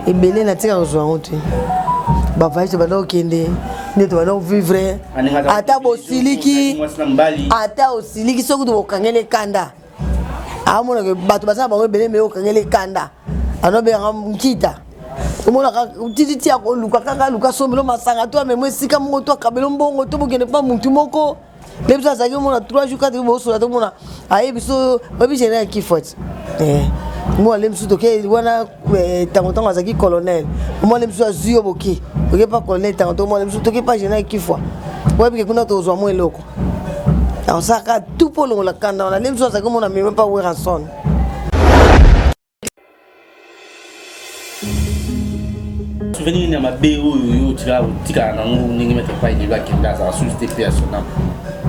Ebele natika kozwa yango te. Bavoyage tobanda kokende nde tobanda kovivre, ata bosiliki, ata osiliki, soki tokokangeli ekanda, amonaka bato baza na bango ebele, me okangeli ekanda, anobengaka nkita, omonaka tititi ya koluka kaka aluka sombelo masanga to amemo esika moko to akabelo mbongo to bokende mpa mutu moko. Nde biso azalaki omona 3 jours 4 jours bosola, tomona aye biso oyebi général Kifot mwana le biso toke wana ntango ntango azalaki colonel, omwana biso azwi yo boke oke pa colonel, ntango tomwana biso toke pa général Kifwa, oyebi ke kuna tozwa mwa eloko, akosalaka tout mpo olongola kanda wana. Le biso azalaki omona mema pa Werrason. Souvenir nini ya mabe oyo yo otikala otikala nango ndenge Maître Pai lelo akenda, azala susu te mpe ya sonam?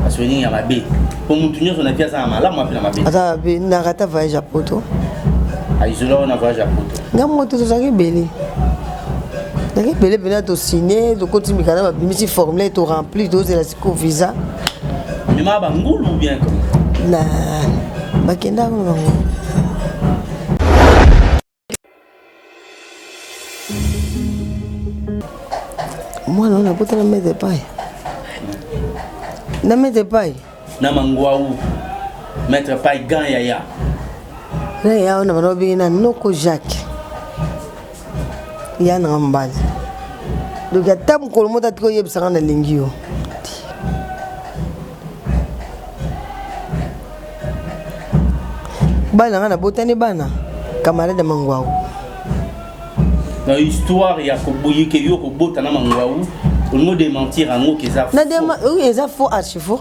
Basouvenir ya mabe, po motu nyonso na vie aza na malamu ape na mabe. Aza mabe, narata voyage ya poto. Aisola wana voyage ya poto. Nga moto tozalaki ebele, ezalaki ebele mpena, tosigne, tokoti mikanda, babimisi formulaire, torempli, tozela siko visa. Mema bangulu ou bien comment? Na bakendaka na bango. Mwana wana akota na Maître Pai, na Maître Pai. Na Mangwau, Maître Pai gan yaya. Na ya wana bana babengi na noko Jacques, ya nanga mobali. Donc ata mokolo moko atiki oyebisanga nalingi yo, bana nga nabotani bana camarade ya Mangwau. Na histoire ya koboyeke yo kobota na Mangwau, olingo démentir yango ke eza? Oui, eza faux, archi faux.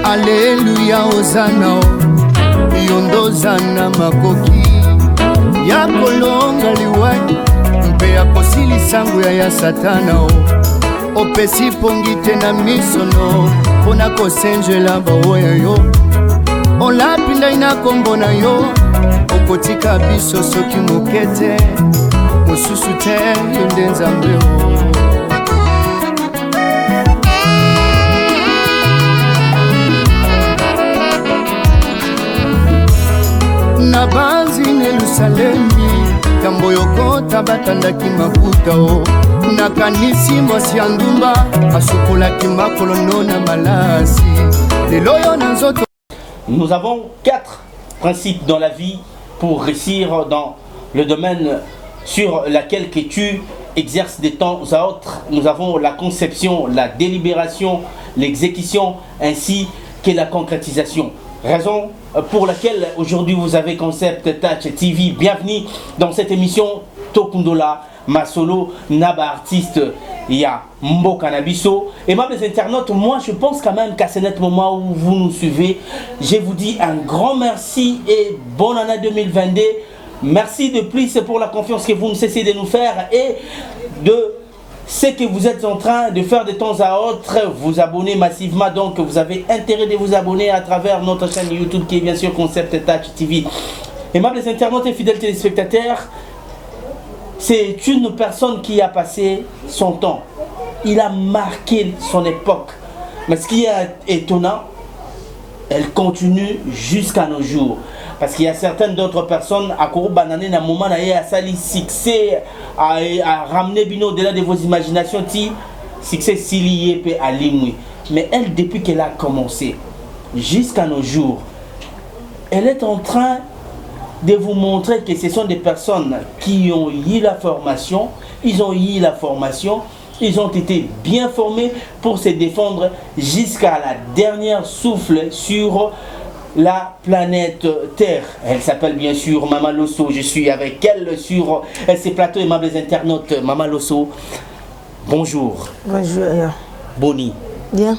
Aleluya, ozana, yo nde oza na makoki ya kolonga liwa mpe ya kosilisa nguya ya Satana. O opesi pongi te na misono mpo na kosenjela baoyo yo olapi ndai na kombo na yo. Okotika biso soki moke te, mosusu te, yo nde Nzambe o. Na banzi na Yelusalemi, ntango yokota batandaki mafuta o, nakanisi mwasi ya ndumba asukolaki makolo no na malasi. Lelo oyo na nzoto. Nous avons quatre principes dans la vie pour réussir dans le domaine sur laquelle que tu exerces de temps à autre. Nous avons la conception, la délibération, l'exécution ainsi que la concrétisation. Raison pour laquelle aujourd'hui vous avez Concept Touch TV. Bienvenue dans cette émission Tokundola Masolo na ba artiste ya mboka na biso. Aimables internautes, moi je pense quand même qu'à ce net moment où vous nous suivez, je vous dis un grand merci et bonne année 2022. Merci de plus pour la confiance que vous ne cessez de nous faire et de ce que vous êtes en train de faire de temps à autre, vous abonner massivement. Donc vous avez intérêt de vous abonner à travers notre chaîne YouTube qui est bien sûr Concept Touch TV. Aimables internautes et fidèles téléspectateurs, c'est une personne qui a passé son temps. Il a marqué son époque. Mais ce qui est étonnant, elle continue jusqu'à nos jours. Parce qu'il y a certaines d'autres personnes à Banane, à un moment, à sali succès, à ramener bino au-delà de vos imaginations, ti succès esili pe alimwi. Mais elle, depuis qu'elle a commencé, jusqu'à nos jours, elle est en train de vous montrer que ce sont des personnes qui ont eu la formation, ils ont eu la formation, ils ont été bien formés pour se défendre jusqu'à la dernière souffle sur la planète Terre. Elle s'appelle bien sûr Mama Losso. Je suis avec elle sur ces plateaux aimables internautes. Mama Losso, bonjour. Bonjour. Boni. Bien.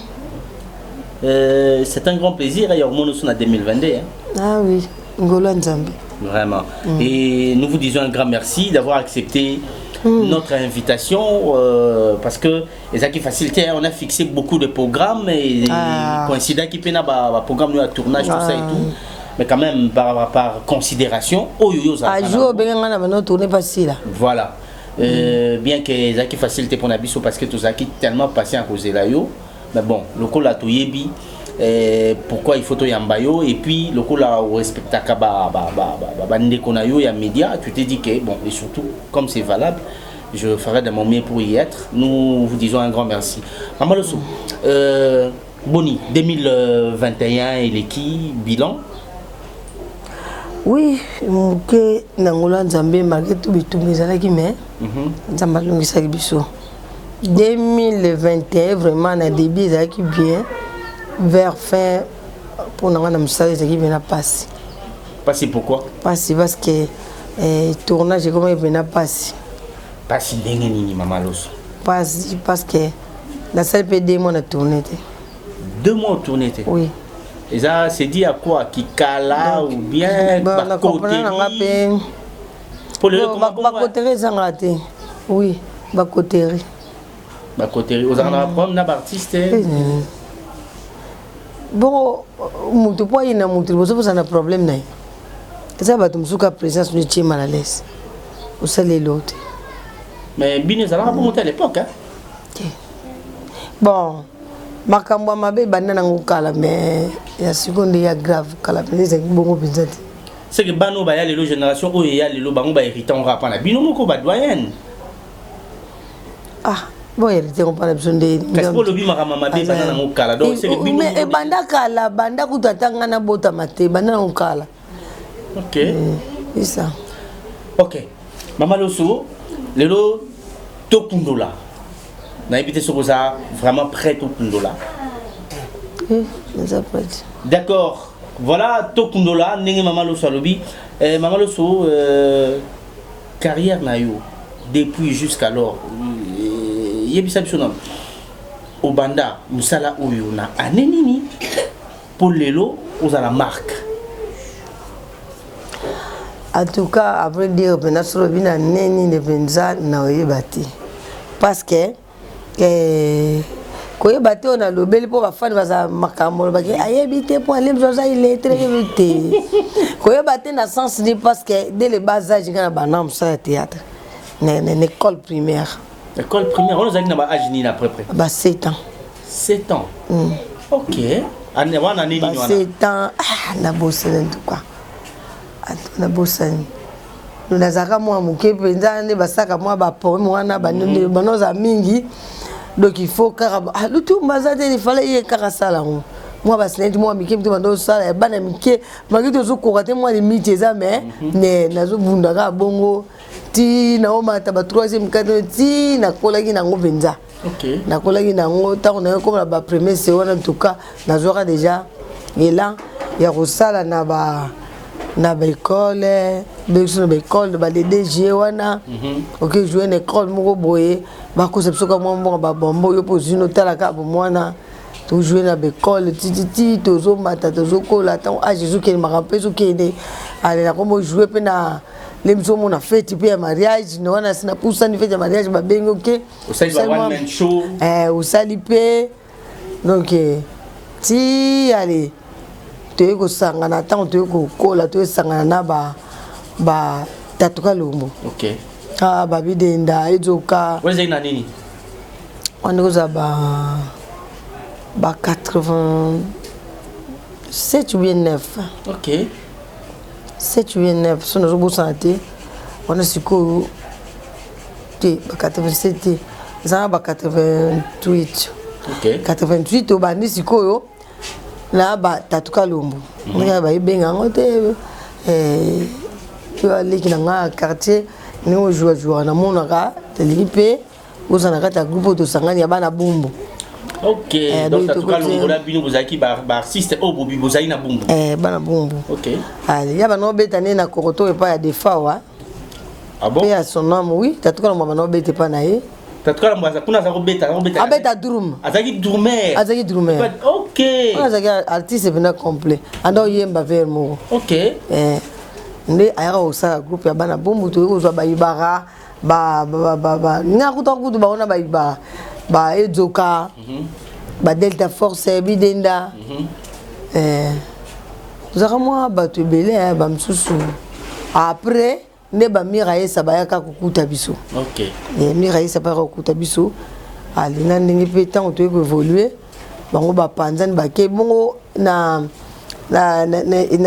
C'est un grand plaisir. D'ailleurs, moi, nous sommes en 2022. Hein. Ah oui, Ngolo Nzambe. Vraiment. Et nous vous disons un grand merci d'avoir accepté notre invitation parce que les qui facilité, on a fixé beaucoup de programmes et coïncident qui peine ba programme de tournage, tout ça et tout. Mais quand même par considération, oh yo yo ça. Jour ben nga na tourner facile là. Voilà. Bien que les qui facilité pour na biso parce que tout ça qui tellement patient à causer là yo. Mais bon, le coup là toyebi pourquoi il faut toyamba yo et puis le coup là respectaka ba ba ba ba ba ndeko na yo ya média, tu t'es dit que bon, et surtout comme c'est valable, je ferai de mon mieux pour y être. Nous vous disons un grand merci. Maman Losso, Boni, 2021 et l'équipe, bilan? Oui, moke na ngolo Nzambe malgré tout bitumba ezalaki mais Nzambe alongisaki biso. 2021 vraiment na début ezalaki bien, vers fin pour nanga na mosala ezalaki bien na pasi. Pasi pourquoi? Pasi parce que tournage ekomi bien na pasi. Pasi ndenge nini Mama Losso? Pasi parce que nasali mpe 2 mois na tourné te. 2 mois tourné te? Oui. Et ça, c'est dit à quoi? Kikala ou bien bakoterie? Pour le comment bakoterie ezangaka te. Oui, bakoterie. Bakoterie. Ozalaka na problème na baartiste? Bon, moto po ayina moto liboso kozala na problème na ye. Eza bato mosusu ka présence no etie mal à l'aise. Osala eloko te. Mais bino ezalaka bongo te à l'époque, hein? Okay. Bon, makambo ya mabe ebanda nango kala, mais ya sikoyo nde ya grave kala mpenza ezalaki bongo mpenza te. C'est que bano baya lelo génération oyo eya lelo bango bahérité ngo kaka na bino moko badoyenne. Ah, bon, hérité ngo mpa na biso nde. Kasi po olobi makambo mabe ebanda nango kala, donc c'est que bino Mais ebanda kala, banda kutu ata nga nabotama te, ebanda nango kala. Ok. C'est ça. Ok. Mama Losso, lelo tokundola. Nayebi te soki oza vraiment prêt tokundola. Naza prête. D'accord. Voilà tokundola ndenge Mama Losso alobi. Mama Losso, carrière na yo depuis jusqu'alors, yebisa biso nano obanda mosala oyo na année nini po lelo ozala marque? En tout cas, à vrai dire, mpenza solo bino année nini mpenza na oyeba te, parce que koyeba te oyo nalobeli mpo bafani bazala makambo olobaki ayebi te mpo alembi aza illettré te. Koyeba te na sens ni parce que dès le bas âge nga na banda mosala ya théâtre na école primaire. École primaire wana ozalaki na ba âge nini à peu près? Ba 7 ans. 7 ans. Ok, ane wana nini? Ba wana 7 ans, ah, nabosani. En tout cas nabosani. Nazalaka mwa moke mpenza nde basalaka mwa bapoème wana banoza mingi, donc il faut kaka lutumba aza te, il fallait ye kaka asala yango mwa basineti mwa mike mite bando osala ya bana mike maki tozokoka te, mwa limite eza, mais ne nazobunda kaka bongo ti naomata ba troisième, quatrième, ti nakolaki nango mpenza. Nakolaki nango ntango naye koma na bapremier se wana. En tout cas nazwaka déjà élan ya kosala na ba na baécole biso, na baécole ba DDG wana. Oke joue na école moko boye, bakosa biso ka mwa mbongo babombo yo mpo ozwi notalaka bomwana. Tojoue na baécole tititi, tozomata, tozokola. Ntango âge ezokende, makambo mpe ezokende, ale nakomo joue mpe na le biso omona feti mpe ya mariage na wana si napusani feti ya mariage babengi oke. Osali ba one man show. Osali mpe, donc ti ale toyei kosangana. Ntango toyei kokola, toyesangana na ba tatuka lombo. Ah, babidenda ezoka. Wana ezalaki na nini? Wana kozala ba 87 ou bien 9. 7 ou bien 9, so nazobosana te. Wana sikoyo te, ba 87 te, eza na ba 88. 88 obandi sikoyo na batatuka lombo ndenge bayebenga yango te. Yo aleki na nga ya quartier, ndenge ojouajouaka namonaka, tolingi mpe ozala na kati ya groupe oyo tosangani ya bana Bumbu. Ok, donc Tatuka Longola bino bozalaki ba artiste oyo bobi bozali na Bumbu. Eh, bana Bumbu. Ok. Allez, ya bana obeta ne na Koroto epai ya Defawa. Ah bon? Pe à son âme, oui, Tatuka Longola bana obeta epai na ye. Tatuka Longola kuna aza kobeta, aza kobeta. Abeta drum. Azalaki drummer. Azalaki drummer. Ok. Wana azalaki artiste pena complet. Anda oyemba vers moko. Ok. Eh, nde ayaka kosala groupe ya bana Bumbu, toyei kozwa bayibaka ba ba ba ba nga kuta kutu bango na ba ba edzoka ba Delta Force bidenda. Eh, tozalaka mwa bato ebele, eh, bamosusu après nde bamira yesa bayaka kokuta biso. Eh, mira yesa bayaka kokuta biso alina ndenge mpe ntango toyei koévoluer, bango bapanzani bake bongo na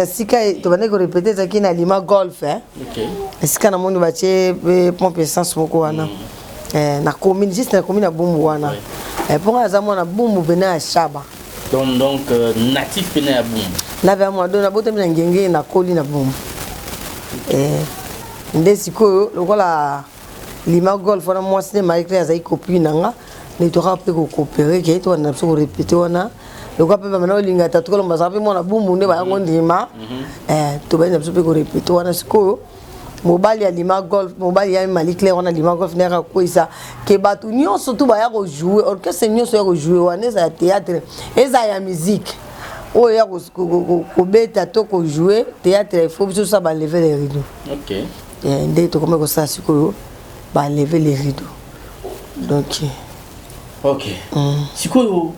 sika tobandaki korépéter, ezalaki na Lima Golf, eh? Esika namoni batie pe pompe essence moko wana. Eh, na commune, juste na commune ya Bumbu wana. Eh, mpo nga aza mwana Bumbu pene ya Shaba. Donc natif pene ya Bumbu. Nabe mwana do nabotami na Ngenge, nakoli na Bumbu. Eh, nde sikoyo lokola Lima Golf wana, mwasi nde Marie Claire azali copine na nga, nde tokaka mpe kocoopérer ke tobanda biso korépéter wana, lokola mpe bamana olinga Tatuka Longo bazalaka mpe mwana Bumbu nde bayango ndima. Eh, tobandi na biso mpe korépéter wana. Sikoyo mobali ya Lima Golf, mobali ya Marie Claire wana, Lima Golf, nde yaka kokweyisa ke bato nyonso tu baya kojouer, orchestre nyonso ya kojouer wana, eza ya théâtre, eza ya musique, oyo ya kobeta to kojouer théâtre, il faut biso tosala balever les rideaux. Eh, nde tokomi kosala sikoyo balever les rideaux, donc. Ok, sikoyo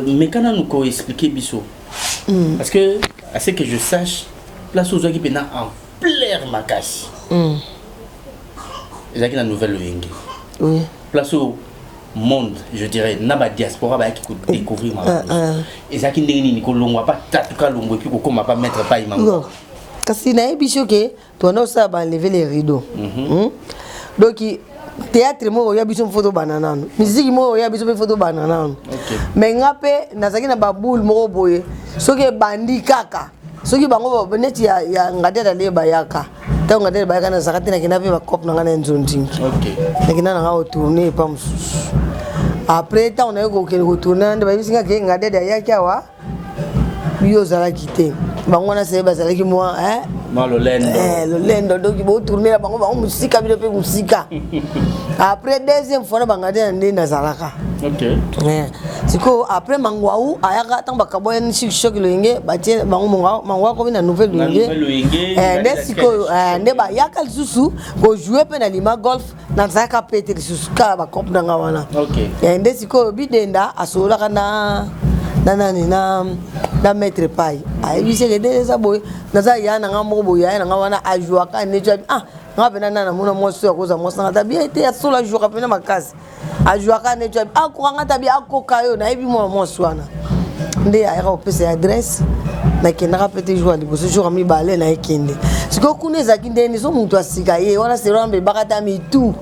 meka nanu koexpliquer biso, parce que à ce que je sache, place oyo ozwaki mpena ampleur makasi ezalaki na Nouvelle Loyenge. Place oyo monde, je dirais, na badiaspora bayaki kodécouvrir makambo. Ezalaki ndenge nini kolongwa pa Tatuka Longo et puis kokóma pa maître Pai Mango? Bon. Kasi nayebi soki tobanda kosala balever les rideaux. Donc théâtre moko oya biso, mpo tobanda nano musique moko oya biso mpe fo tobanda nano. Mais nga mpe nazalaki na baboule moko boye, soki ebandi kaka, soki bango neti ya Ngadiata le bayaka, ntango Ngadiata bayaka nazalaka te, nakenda mpe bacope na ngai na Nzondingi. Nakenda na ngai kotourner epa mosusu. Après, ntango naye kokende kotourner, nde bayebisi nga ke Ngadiata ayaki awa, yo ozalaki te. Bango wana seye bazalaki mwa hein? Mwa lolendo. Eh, lolendo. Donc botourner na bango, bango mosika, bino mpe mosika. Après, deuxième fois na bangadi na nde nazalaka. Eh, sikoyo après Mangwau ayaka, ntango bakabwani Shok Loyenge, batie bango Mangwau akomi na Nouvelle Na Loyenge. Nouvelle Loyenge, Eh, nde Ngadi sikoyo na eh, nde bayaka lisusu kojouer mpe na Lima Golf, nazalaka pe te lisusu, kaka bacope na nga wana. Eh, nde sikoyo Bidenda asololaka na nani, na maître Pai, ayebisi eke nde eza boye, naza ya na nga moko boye, ya na nga wana ajouaka neti ah, nga mpena na namona mwasi oyo akoza mwasi nanga tabi ete asolo, ajouaka mpena makasi, ajouaka neti akoka nga tabi akoka yo, nayebi mwana mwasi wana. Nde ayaka kopesa ya adresse, nakendaka mpe te jour ya liboso, jour ya mibale nayekende. Sikoyo kuna ezalaki ndeni so moto asika ye wana selo wana ebaka ta mitu.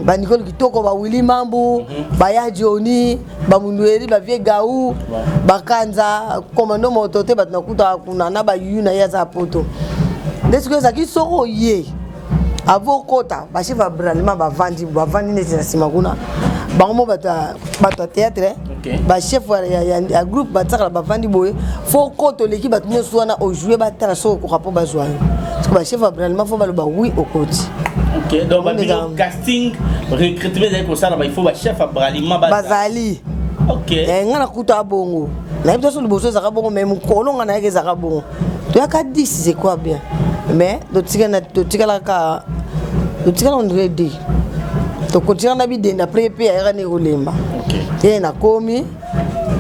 Banikole kitoko, bawili mambu, baya Joni, bamundueri, bavie gau, bakanza komando moto te, bato nakutaka kuna na bayu na ye aza poto. Nde sikoyo ezalaki soko oye, avo okota, bachef ya bralima bavandi, bavandi neti na nsima kuna, bango mo bato ya théâtre, bachef ya groupe batiakala, bavandi boye, fo okota, oleki bato nyonso wana, ojouer, batala soki okoka mpo bazwa yo. Parce que bachef ya bralima fo baloba oui, okoti. Ok, donc babino casting, recrutement ezali kosalama, il faut bachef ya bralima bazali. Eh, nga nakuta bongo, nayebi te so liboso ezalaka bongo, mais mokolo nga nayaki ezalaka bongo, toyaka 10, c'est quoi bien, mais totikalaka, totikala on dirait deux, tokontinua na Bidenda. Après mpe ayaka nde kolemba. Ye nakomi,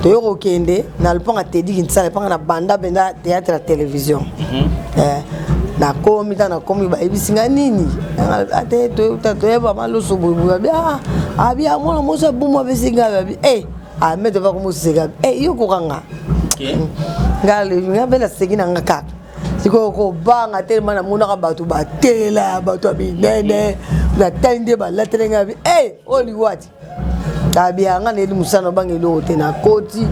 toyo kokende na lupanga Tedi Kinsala, epanga na banda mpenza théâtre ya télévision. Eh, nakomi, ntango nakomi bayebisi nga nini ate toyeba maloso boyeboye, abi abi mwana mwasi abumu apesi ngai, abi e amete bakomoseka e yo kokanga nga, nga mpe naseki na nga kaka. Sikoyo kobanga telema, namonaka bato batela, bato ya minene, natali nde balatele ngai, abi e oyo liwati abi anga nayeli mosala, obanga eloko te. Nakoti,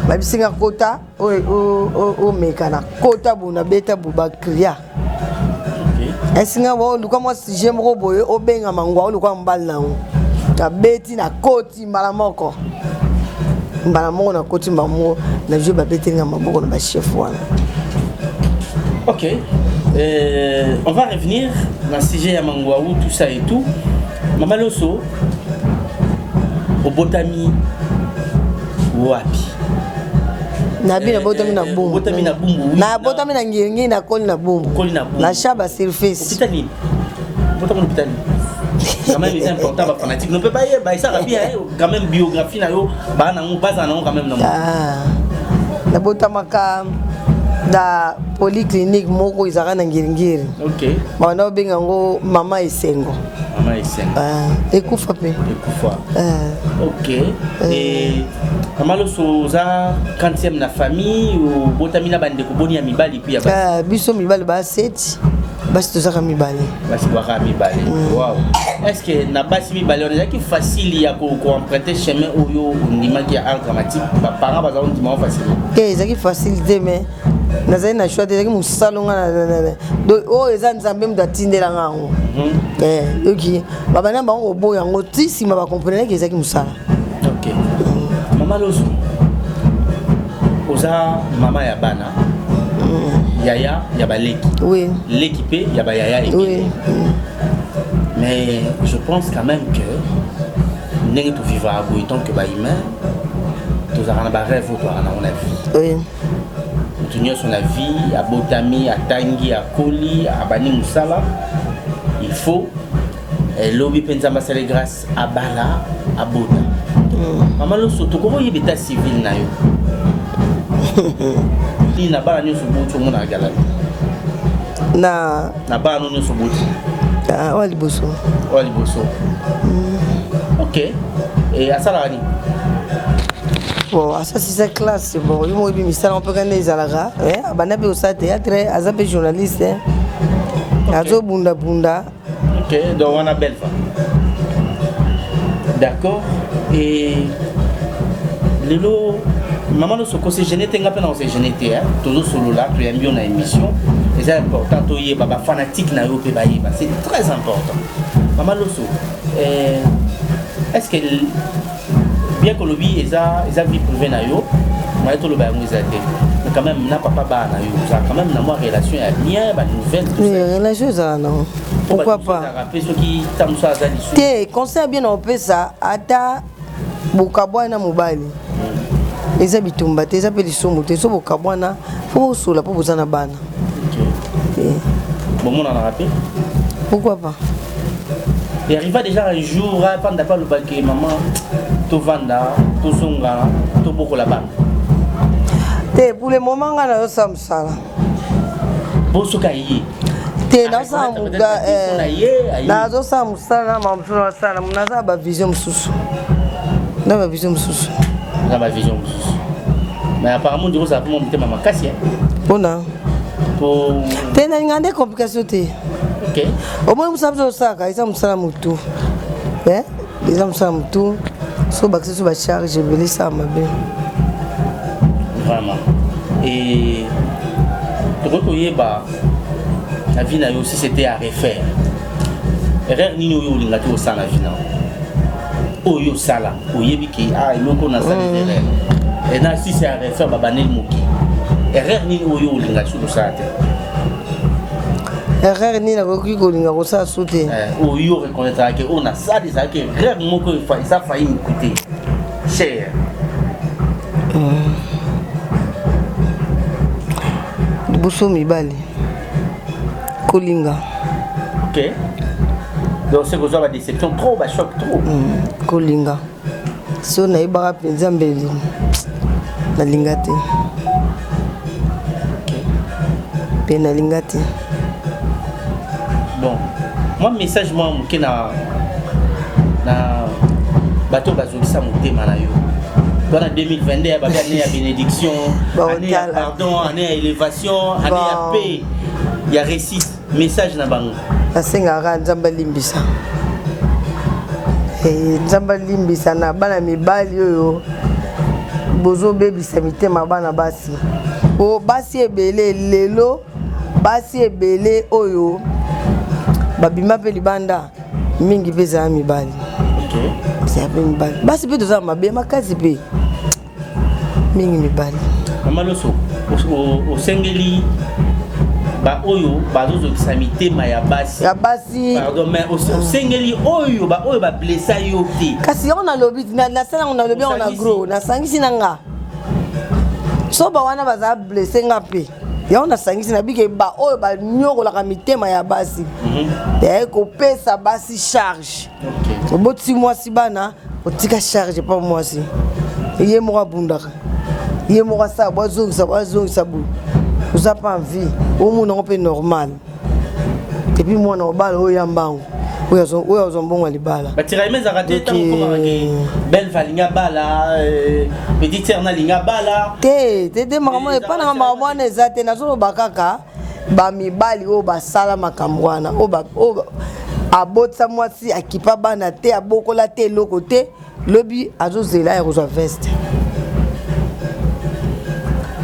babisinga kota, omeka na kota boye, nabeta boye, bacria esinga oluka mwa sujet moko boye, obengama ngwa, oluka mobali nango. Nabeti, nakoti mbala moko, mbala moko nakoti, mbala moko nazwi, babeteli nga maboko na bachef wana. Ok, on va revenir dans le sujet ya Mangwaou, tout ça et tout. Mama Loso, obotami wapi? Nabi, nabotami na Bumbu. Obotami na Bumbu, oui. Nabotami na Ngiringiri, nakoli na Bumbu. Okoli na Bumbu. Na Shaba Surface. Hôpital nini? Obotami na hôpital nini? Quand même, c'est important, ba fanatique. Non peut pas y ba ça bien, hein, quand même biographie na yo, ba na ngo baza na ngo quand même na. Ah. Nabotamaka na polyclinique moko ezalaka na Ngiringiri. Banda obenga yango Mama Esengo. Mama Esengo. Ah, ekufa mpe. Ekufa. Ah. Ok. Et Mama Loso, oza quantième na famille? Obotami na bandeko boni ya mibali puis ya basi? Ah, biso mibali ba 7, basi tozaka mibale. Basi bwaka mibale. Wow. Est ce que na basi mibale wana ezalaki facile ya koemprunter chemin oyo ondimaki ya art dramatique? Baparent baza kondima ngo facilement? Te, ezalaki facile te, mais nazali na choix te. Ezalaki mosala nga donc oyo eza Nzambe moto atindelanga yango. Yoki babanda bango koboya yango, ti nsima bacomprenaki ezalaki mosala. Ok. Mama Loso, oza mama ya bana, yaya ya baleki, oui. Leki mpe ya bayaya ebele. Mais je pense quand même que ndenge tovivaka boye, tant que bahumain, tozalaka na barêve oyo tozalaka nango na vie. Moto nyonso na vie abotami, atangi, akoli, abandi mosala, il faut elobi mpe Nzambe asali grâce, abala, abota. Mama Loso, tokoki oyeba état civil na yo nini? Na bana nyonso boti, omonaka galala? Na Na bana no nyonso boti. Ah, oyo liboso. Oyo liboso, ok. E asalaka nini? Bon, asasisa classe. Bon, yo moko oyebi misala mpe kanda ezalaka. Abanda mpe kosala théâtre, aza mpe journaliste, azobundabunda. Ok, donc wana belle femme, d'accord. Et lelo, mama Loso, kose gêner te, nga mpe na kose gêner te. Tozosolola, toyambi yo na émission, eza important toyeba, bafanatique na yo mpe bayeba, c'est très important. Mama Loso, est ce que, bien kolobi eza vie privée na yo, maye toloba yango eza te, mais quand même na papa bana na yo ozala quand même na mwa relation ya bien, banouvelle, tout ça? Relation ezala nango, pourquoi pas. Mpe soki ta mosu aza lisusu? Te, conseil bien na opesa, ata bokabwana mobali, eza bitumba te, eza mpe lisumu te. So bokabwana, fo bosola mpo boza na bana. Bomonanaka mpe? Pourquoi pas. Et arriva déjà un jour apanda mpe alobaki: "Mama, tovanda, tozonga, tobokola bana"? Te, pour le moment ngai nazosala mosala. Bo soki aye? Te, nazosala mosala na mama mosusu, nasala, naza na bavision mosusu, na bavision mosusu. Na bavision mosusu, mais apparemment ndiko ozala mpe mwa motema makasi. Mpona? Po Te, nalinga nde complication te. Omoni, mosala biso osalaka eza mosala motu, eza mosala motu. So bakisi so bacharge ebele, esala mabe. Vraiment. Et tokoki koyeba na vie na yo, si c'était à refaire, erreur nini oyo olinga te osala na vie na yo, oyo osala oyebi ke ah, eloko nasali erreur, et na si c'est à refaire, babandeli moki, erreur nini oyo olinga soki osala te? Erreur nini nakoki kolinga kosala su te? Oyo reconnaîtraka ke oyo nasala ezalaki erreur moko, eza failli me coûter cher. Liboso mibali, kolinga. Ok, donc c'est kozwa badéception trop, bachoc trop. Kolinga, so nayebaka mpenza mbeli nalinga te, mpe nalinga te. Bon, moi message mwa moke na bato bazokisa motema na yo wana 2022 ya babi, année ya bénédiction, année ya pardon, année ya élévation, année ya paix, ya réussite, message na bango? Nasengaka Nzambe alimbisa, Nzambe alimbisa na bana mibali oyo bozobebisa mitema bana basi. O basi ebele lelo, basi ebele oyo babima mpe libanda mingi mpe ezala mibali. Ezala mpe mibali, basi mpe toza mabe makasi mpe mingi mibali. Mama Loso, osengeli baoyo bazozokisa mitema ya basi. Ya basi. Pardon, mais osengeli oyo baoyo bablessa yo te. Kasi yango nalobi, nasala yango, nalobi yango na gros, nasangisi na nga. So bawana bazala blesse nga mpe yango nasangisi na bike baoyo banyokolaka mitema ya basi, kopesa basi charge. Obotisi mwasi bana, otika charge mpa mwasi, ye moko abundaka, ye moko asala bo azongisa, bo azongisa boye, oza pa envie omona yango mpe normal. Et puis mwana obala oyo ya mbango, oyo azwa mbongo ya libala. Batiraillement ezalaka te ntango okomaka ke Belve alingi abala, petite sœur nalingi abala? Te, te, te, makambo epa nanga, makambo wana eza te. Nazoloba kaka bamibali oyo basala makambo wana, oyo abotisa mwasi, akipa bana te, abokola te, eloko te, lobi azozela ya kozwa veste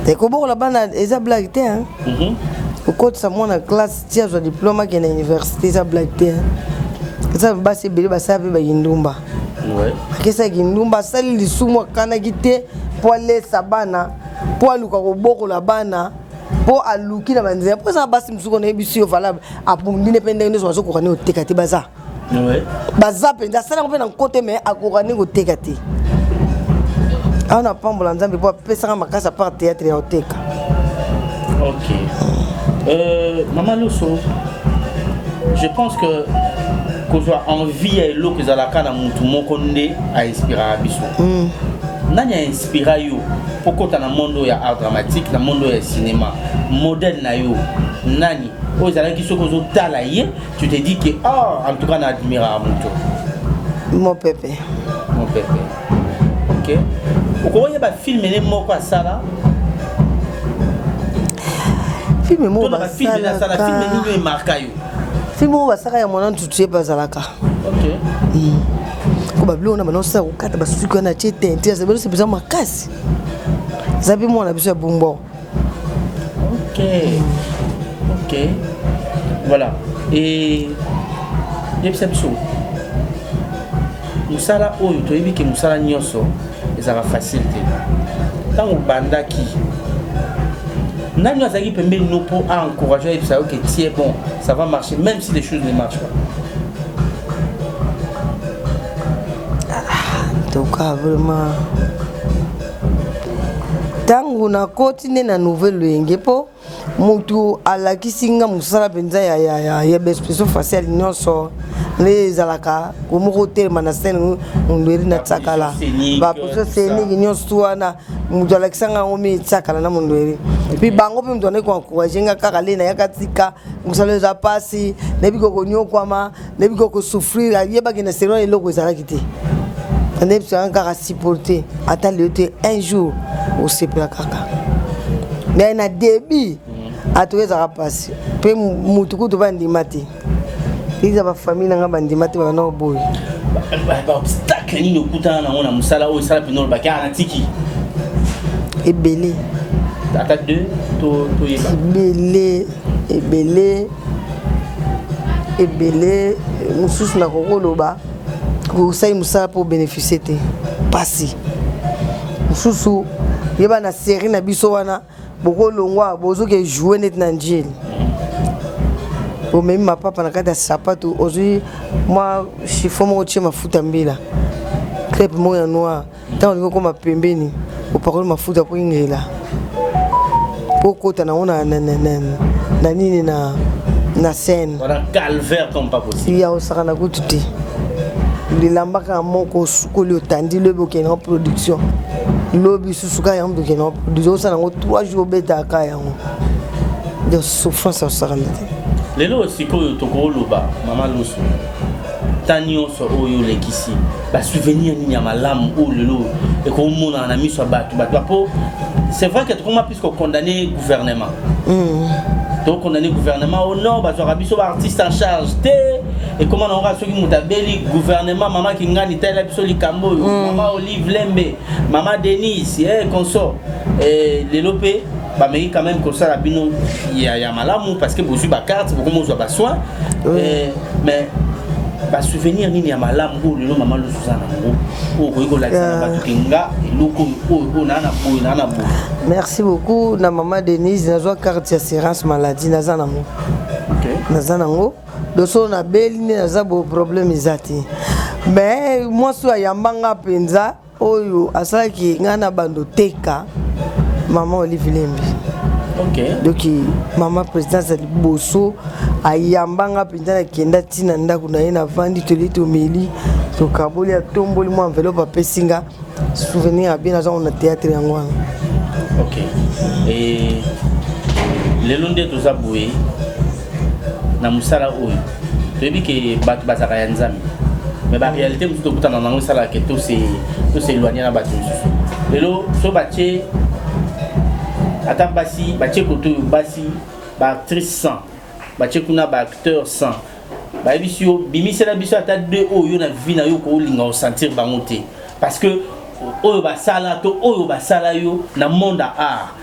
te. Kobokola bana eza blague te. Okotisa mwana classe ti azwa diplôme, akende na université, eza blague te. Eza basi ebele basala mpe bakindumba, akesaki ndumba, asali lisumu, akanaki te, mpo alesa bana, mpo aluka kobokola bana, mpo aluki na banzela, mpo eza na basi mosuku nayebi yo valable, abundi ne mpe ndenge nyonso bazokoka ne koteka te. Baza, baza mpenza, asalango mpe na nkote, me akoka nde koteka te. Awa na pambola Nzambe mpo apesaka makasi, à part théâtre ya koteka. Ok, Mama Loso, je pense que kozwa envie ya eloko ezalaka na mutu moko nde ainspiraka biso. Nani ainspira yo okota na monde oyo ya art dramatique, na monde oyo ya cinéma? Modèle na yo nani, oyo ezalaki soki ozotala ye, tu te dis que ah, en tout cas na admiraka moto? Mon pepe. Mon pepe, ok. Okoyeba film ne moko asala? Film moko? Film asala, film nini emarka yo? Film oyo basaka ya mwana ntutu, ye bazalaka ko babiloko na banosala, kokata basuki wana, atie tente, azali mpenza makasi, eza mpe mwana biso ya Bumbo. Ok, voilà. Et yebisa biso, mosala oyo, toyebi ke mosala nyonso ezalaka facile te. Ntango obandaki, nani azalaki pembeni no mpo aencourage, ayebisa yo ke tie bon, ça va marcher même si les choses ne marchent pas? En tout cas, vraiment, ntango nakoti nde na nouvelle loyenge, mpo motu alakisi nga mosala mpenza ya baexpression faciale nyonso nde ezalaka komoko otelema na scène, Mondweri na Tsakala, baposition scénique nyonso tu wana, moto alakisanga yango mi Tsakala na Mondweri. Puis bango mpe moto andaki koencourage nga kaka le nayaka tika mosala eza mpasi, nayebi kokonyokwama, nayebi kokosouffrir, ayebaki na selo eloko ezalaki te, andebisaka kaka supporter ata lelo te, un jour osepela kaka. Mais na début atoki ezalaka mpasi, mpe mutu kutu bandima te, eza bafamille nanga bandima te, babanda koboya. Baobstacle nini okutana nango na mosala oyo esala mpena olobaki aa natiki? Ebele. Ata deux toyeba. Ebele, ebele, ebele. Mosusu nakoki koloba, kosali mosala mpo bénéficie te, pasi mosusu. Yeba na série na biso wana, bokolongwa, bozoke joue neti na Njili, omemi mapapa na kati ya sapato, ozwi mwa chiffon moko, tie mafuta mbila, crêpe moko ya noir, ntango olingi okóma pembeni, opakoli mafuta mpo ingela, mpo okota nango na nini, na scène. Calvaire comme pas possible. Ya osaka na kutu te, lilamba kaka moko osukoli, otandi, lobi okende yango production, lobi susu kaka yango okende yango production, osala yango 3 jours, obetaka yango, de souffrance osakana te. Lelo sikoyo tokoloba, Mama Loso, ta nyonso oyo olekisi, basouvenir nini ya malamu oyo lelo ekomonana na miso ya bato? Bato po c'est vrai que tokoma plus kocondamner gouvernement, tokondamner gouvernement o non, bazwaka biso baartiste en charge te. Ekoma nango kaka soki moto abeli, gouvernement, mama Kingani talela biso likambo oyo, mama Olive Lembe, mama Denise, consort. Lelo mpe bameki quand même kosala bino ya malamu parce que bozwi bacarte, bokomi ozwa basoin. Mais Basouvenir nini ya malamu oyo lelo mama Loso oza nango, oyo okoki kolakisa na bato ke nga eloko oyo oyo naa na boye, naa na boye? Merci beaucoup na mama Denise. Nazwa carte ya assurance maladie, naza nango. Naza nango doso, nabeli nde naza bo problème eza te. Mais mwasi oyo ayambanga mpenza, oyo asalaki ngai na bando teka, mama Olive Lembe. Donc mama présidence ya liboso ayambanga mpenza, nakenda ntina ndako na ye, navandi, toli, tomeli, tokaboli, atomboli mwa enveloppe, apesi nga souvenir ya bien. Nazango na théâtre yango wana. Ok, et lelo nde toza boye na mosala oyo, toyebi ke bato bazalaka ya Nzambe, mais baréalité mosusu tokutana nango esalaka ke tos'éloigne na bato mosusu. Lelo so batie ata basi, batie koto oyo basi baactrice 100, batie kuna baacteur 100, bayebisi yo bimisela biso ata deux oyo na vie na yo koolinga osentir bango te, parce que oyo basala to oyo basala yo na monde ya art,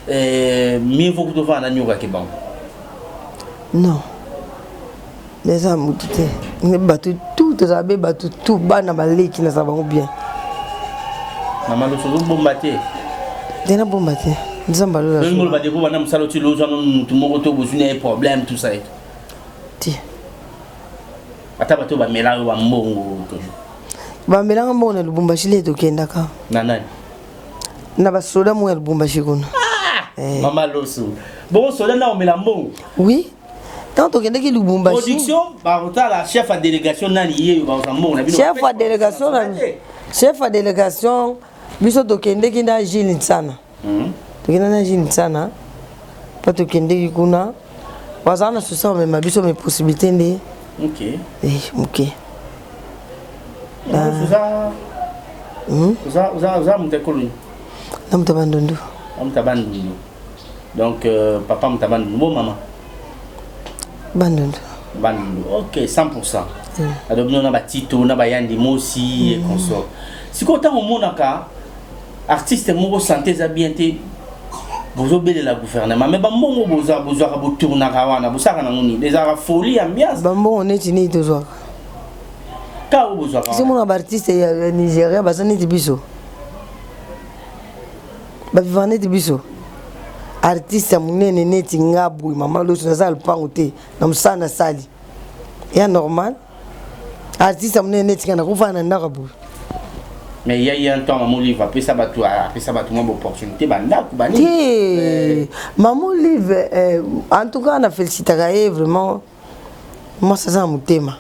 mieux vaut kutu ovanda na nyokaki bango. Non, eza motu te. Bato tout tozala be, bato tout, bana baleki, nazala bango bien. Mama Loso, ozobomba te? Te, nabomba te, Nzambe alola. Oloba depo banda mosala oti lozwa no motu moko to bozwi na ye problème, tout ça et Te. Ata bato bamela yo bambongo to? Bamelanga mbongo na Lubumbashi le tokendaka. Na nani? Na basoda moko ya Lubumbashi kuna. Eh. Mama Loso, bongo soda na omela mbongo? Oui, ntango tokendaki Lubumbashi. Production bakotala chef ya délégation nani, ye bakozwa mbongo na bino? Chef ya délégation na chef ya délégation, biso tokendeki na Gile Nsana. Tokenda na Gile Nsana mpo tokendeki kuna, bazala na susa bamema biso, mais possibilité nde moke. Oza moto ekolo? Na moto ya Bandundu. Moto ya Bandundu. Donc papa moto ya Bandundu, bo mama? Bandundu. Bandundu, ok, 100. Ado bino na batito na bayandi mosi et consort. Sikoyo ntango omonaka artiste moko santé eza bien te, bozobelela gouvernement, mais bambongo bozwaka, botournaka wana, bosalaka nango nini? Ezalaka folie, ambiance? Bambongo neti nini tozwaka? Ka oyo bozwaka. Ozomona baartiste ya Nigeria baza neti biso, bavivaka neti biso. Artiste ya monene neti nga boye, mama Loso, naza lupango te na mosala nasali ya normal. Artiste ya monene neti nga nakofana na ndako boye? Mais il y a un temps, Maman Olive apesa bato mwa baopportunité, bandako, banini. Te, Mama Olive, en tout cas na félicitaka ye vraiment. Mwasi aza na motema,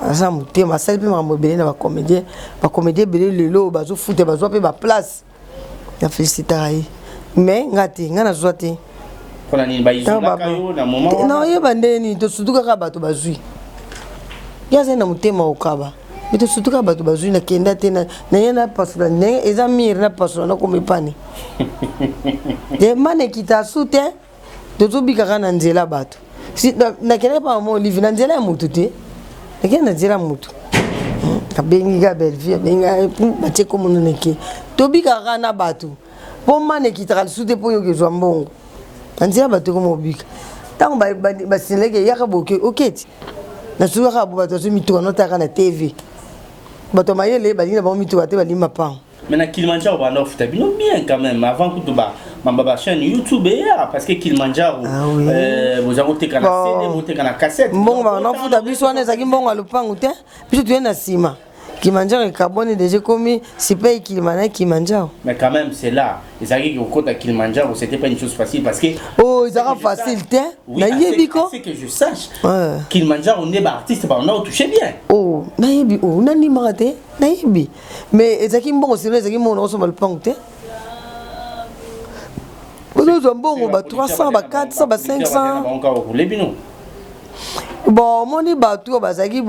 aza na motema. Asali mpe makambo ebele na bacomédien. Bacomédien ebele lelo bazofuta, bazwa mpe baplace. Na félicitaka ye, mais nga te, nga nazwa te. Mpona nini baizolaka yo na moment wana? Naoyeba ndenge nini. Tosutu kaka bato bazwi. Ye azali na motema okaba, me tosutu kaka bato bazwi. Nakenda te naye napasola ndenge eza mire, napasola, nakoma epane te, mana ekita su te. Tozobikaka na nzela bato. Nakendaki mpa mama Olive na nzela ya motu te, nakende na nzela ya motu. Abengi ka Bellevue, abengi, batie komona neke. Tobikaka na bato mpo mana ekitaka lisusu te, mpo yoki ezwa mbongo na nzela bato ekoma obika. Ntango basinelaki eyaka boke oketi nasukaka bo, bato bazwi mituka notaka na TV. Bato ya mayele balingi na bango mituka te, balingi mapango. Mais na Kilimanjaro banda ofuta bino bien quand même avant kutu ba mamba ba chaîne YouTube eya, parce que Kilimanjaro, Ah oui. Boza koteka na CD, boteka na cassette. Mbongo banda ofuta biso wana ezalaki mbongo ya lopangu te. Biso toye na nsima, Kilimanjaro ekabwani deja, ekomi sipei Kilima na Kilimanjaro. Mais quand même, c'est là ezalaki kokota Kilimanjaro, c'était pas une chose facile parce que Oh, ezalaka facile te. Nayebi ko. C'est que je sache, Kilimanjaro nde baartiste banda otouche bien. Oh, nayebi, oh, nandimaka te, nayebi, mais ezalaki mbongo sino, ezalaki mbongo nakosomba lupangu te. Ozozwa mbongo ba 300, ba 400, ba 500. Bango bino. Bon, omoni bato oyo bazalaki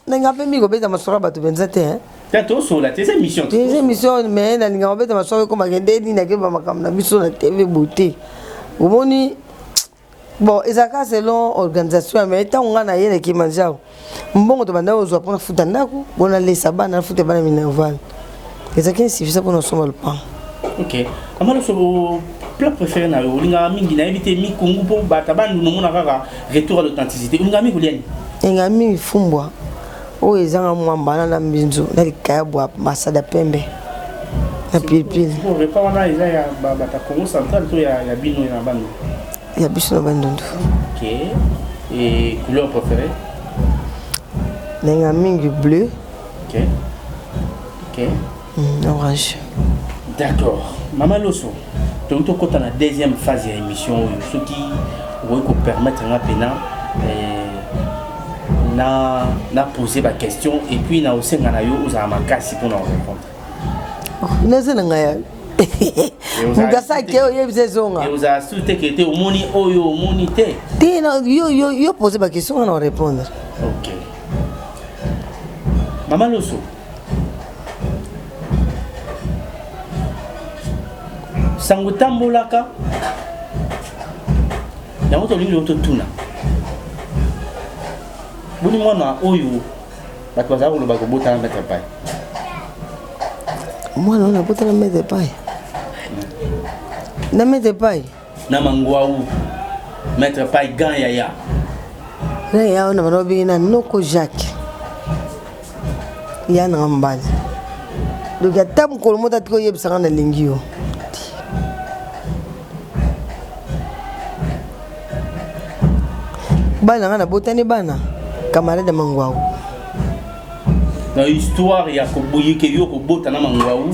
ndenge mpe mingi kobeta masolo ya bato mpenza te, hein. Te, tosola te, eza émission. Eza émission, mais nalingaka kobeta masolo ekomaka nde nini, akeba makambo na biso na TV boye te. Omoni, bon, ezalaka selon organisation, mais ntango ngai naye na Kilimanjaro, mbongo tobanda kozwa mpona futa ndako, mpona lesa bana, nafuta bana minerval, ezalaki insuffisant mpona osomba lopango. Ok, mama Loso, plat préféré na yo olingaka mingi, nayebi te, mikungu, mpo bato bandundu omona kaka retour à l'authenticité, olingaka mingi kolia nini? Enga mingi fumbwa oyo ezanga mwamba na na mbinzo na likayabo ya masada pembe na pilipili. Repas wana eza ya bata Congo central to ya bino na Bandundu? Ya biso na Bandundu. Ok. Et couleur préférée? Nenga mingi bleu. Ok. Ok. Orange. D'accord. Mama Loso, tokoki tokɔta na deuxième phase ya émission oyo soki okoki kopermettre nga mpena na na poser ba question et puis na osenga na yo ozala makasi mpona korépondre. Naza na ngai ya moto asaki oyebisa ezonga. Ozala su te ke te omoni oyo omoni te. Te, yo pose ba question nga na orépondre. Ok. Mama Loso, sango etambolaka yango tolingi lelo totuna boni mwana oyo bato bazala koloba kobotana maître pai. Mwana oyo nabotana maître pai na maître pai na mangwau maître pai gan yaya na ya oyo na bana babengi na noko Jacques ya nanga mobali. Donc ata mokolo moko atiki oyebisanga nalingi yo. Bana nga nabotani bana camarade ya mangwau. Na histoire ya koboyeke yo kobota na mangwau,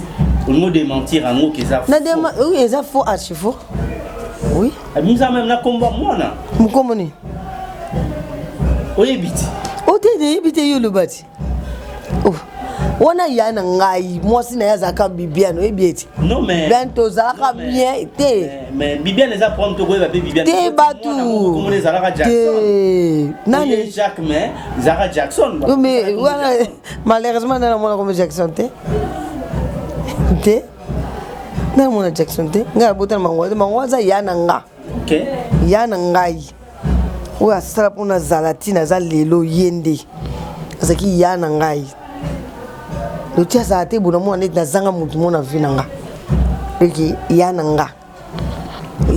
olingo démentir yango ke eza Oui, eza faux, archi faux, oui. Abimisa même na kombo ya mwana. Mokombo nini? Oyebi ti? O te, nayebi te. Yo oloba ti. Oh, wana ya na ngai mwasi na ye azalaka Bibiane, oyebi ete. Non mais bien tozalaka bien te. Mais Bibiane eza problème, tokoyeba mpe Bibiane te bato. Komona ezalaka Jackson. Te nani? Jacques, mais ezalaka Jackson. Mais wana malheureusement nana mona komi Jackson te, te nana mona Jackson te. Ngai nabotana mango te, mango aza ya na nga. Ya na ngai oyo asala mpona azala ntina aza lelo, ye nde azalaki ya na ngai. Loti azala te bona mona neti nazanga motu mona vi na nga eke ya na nga,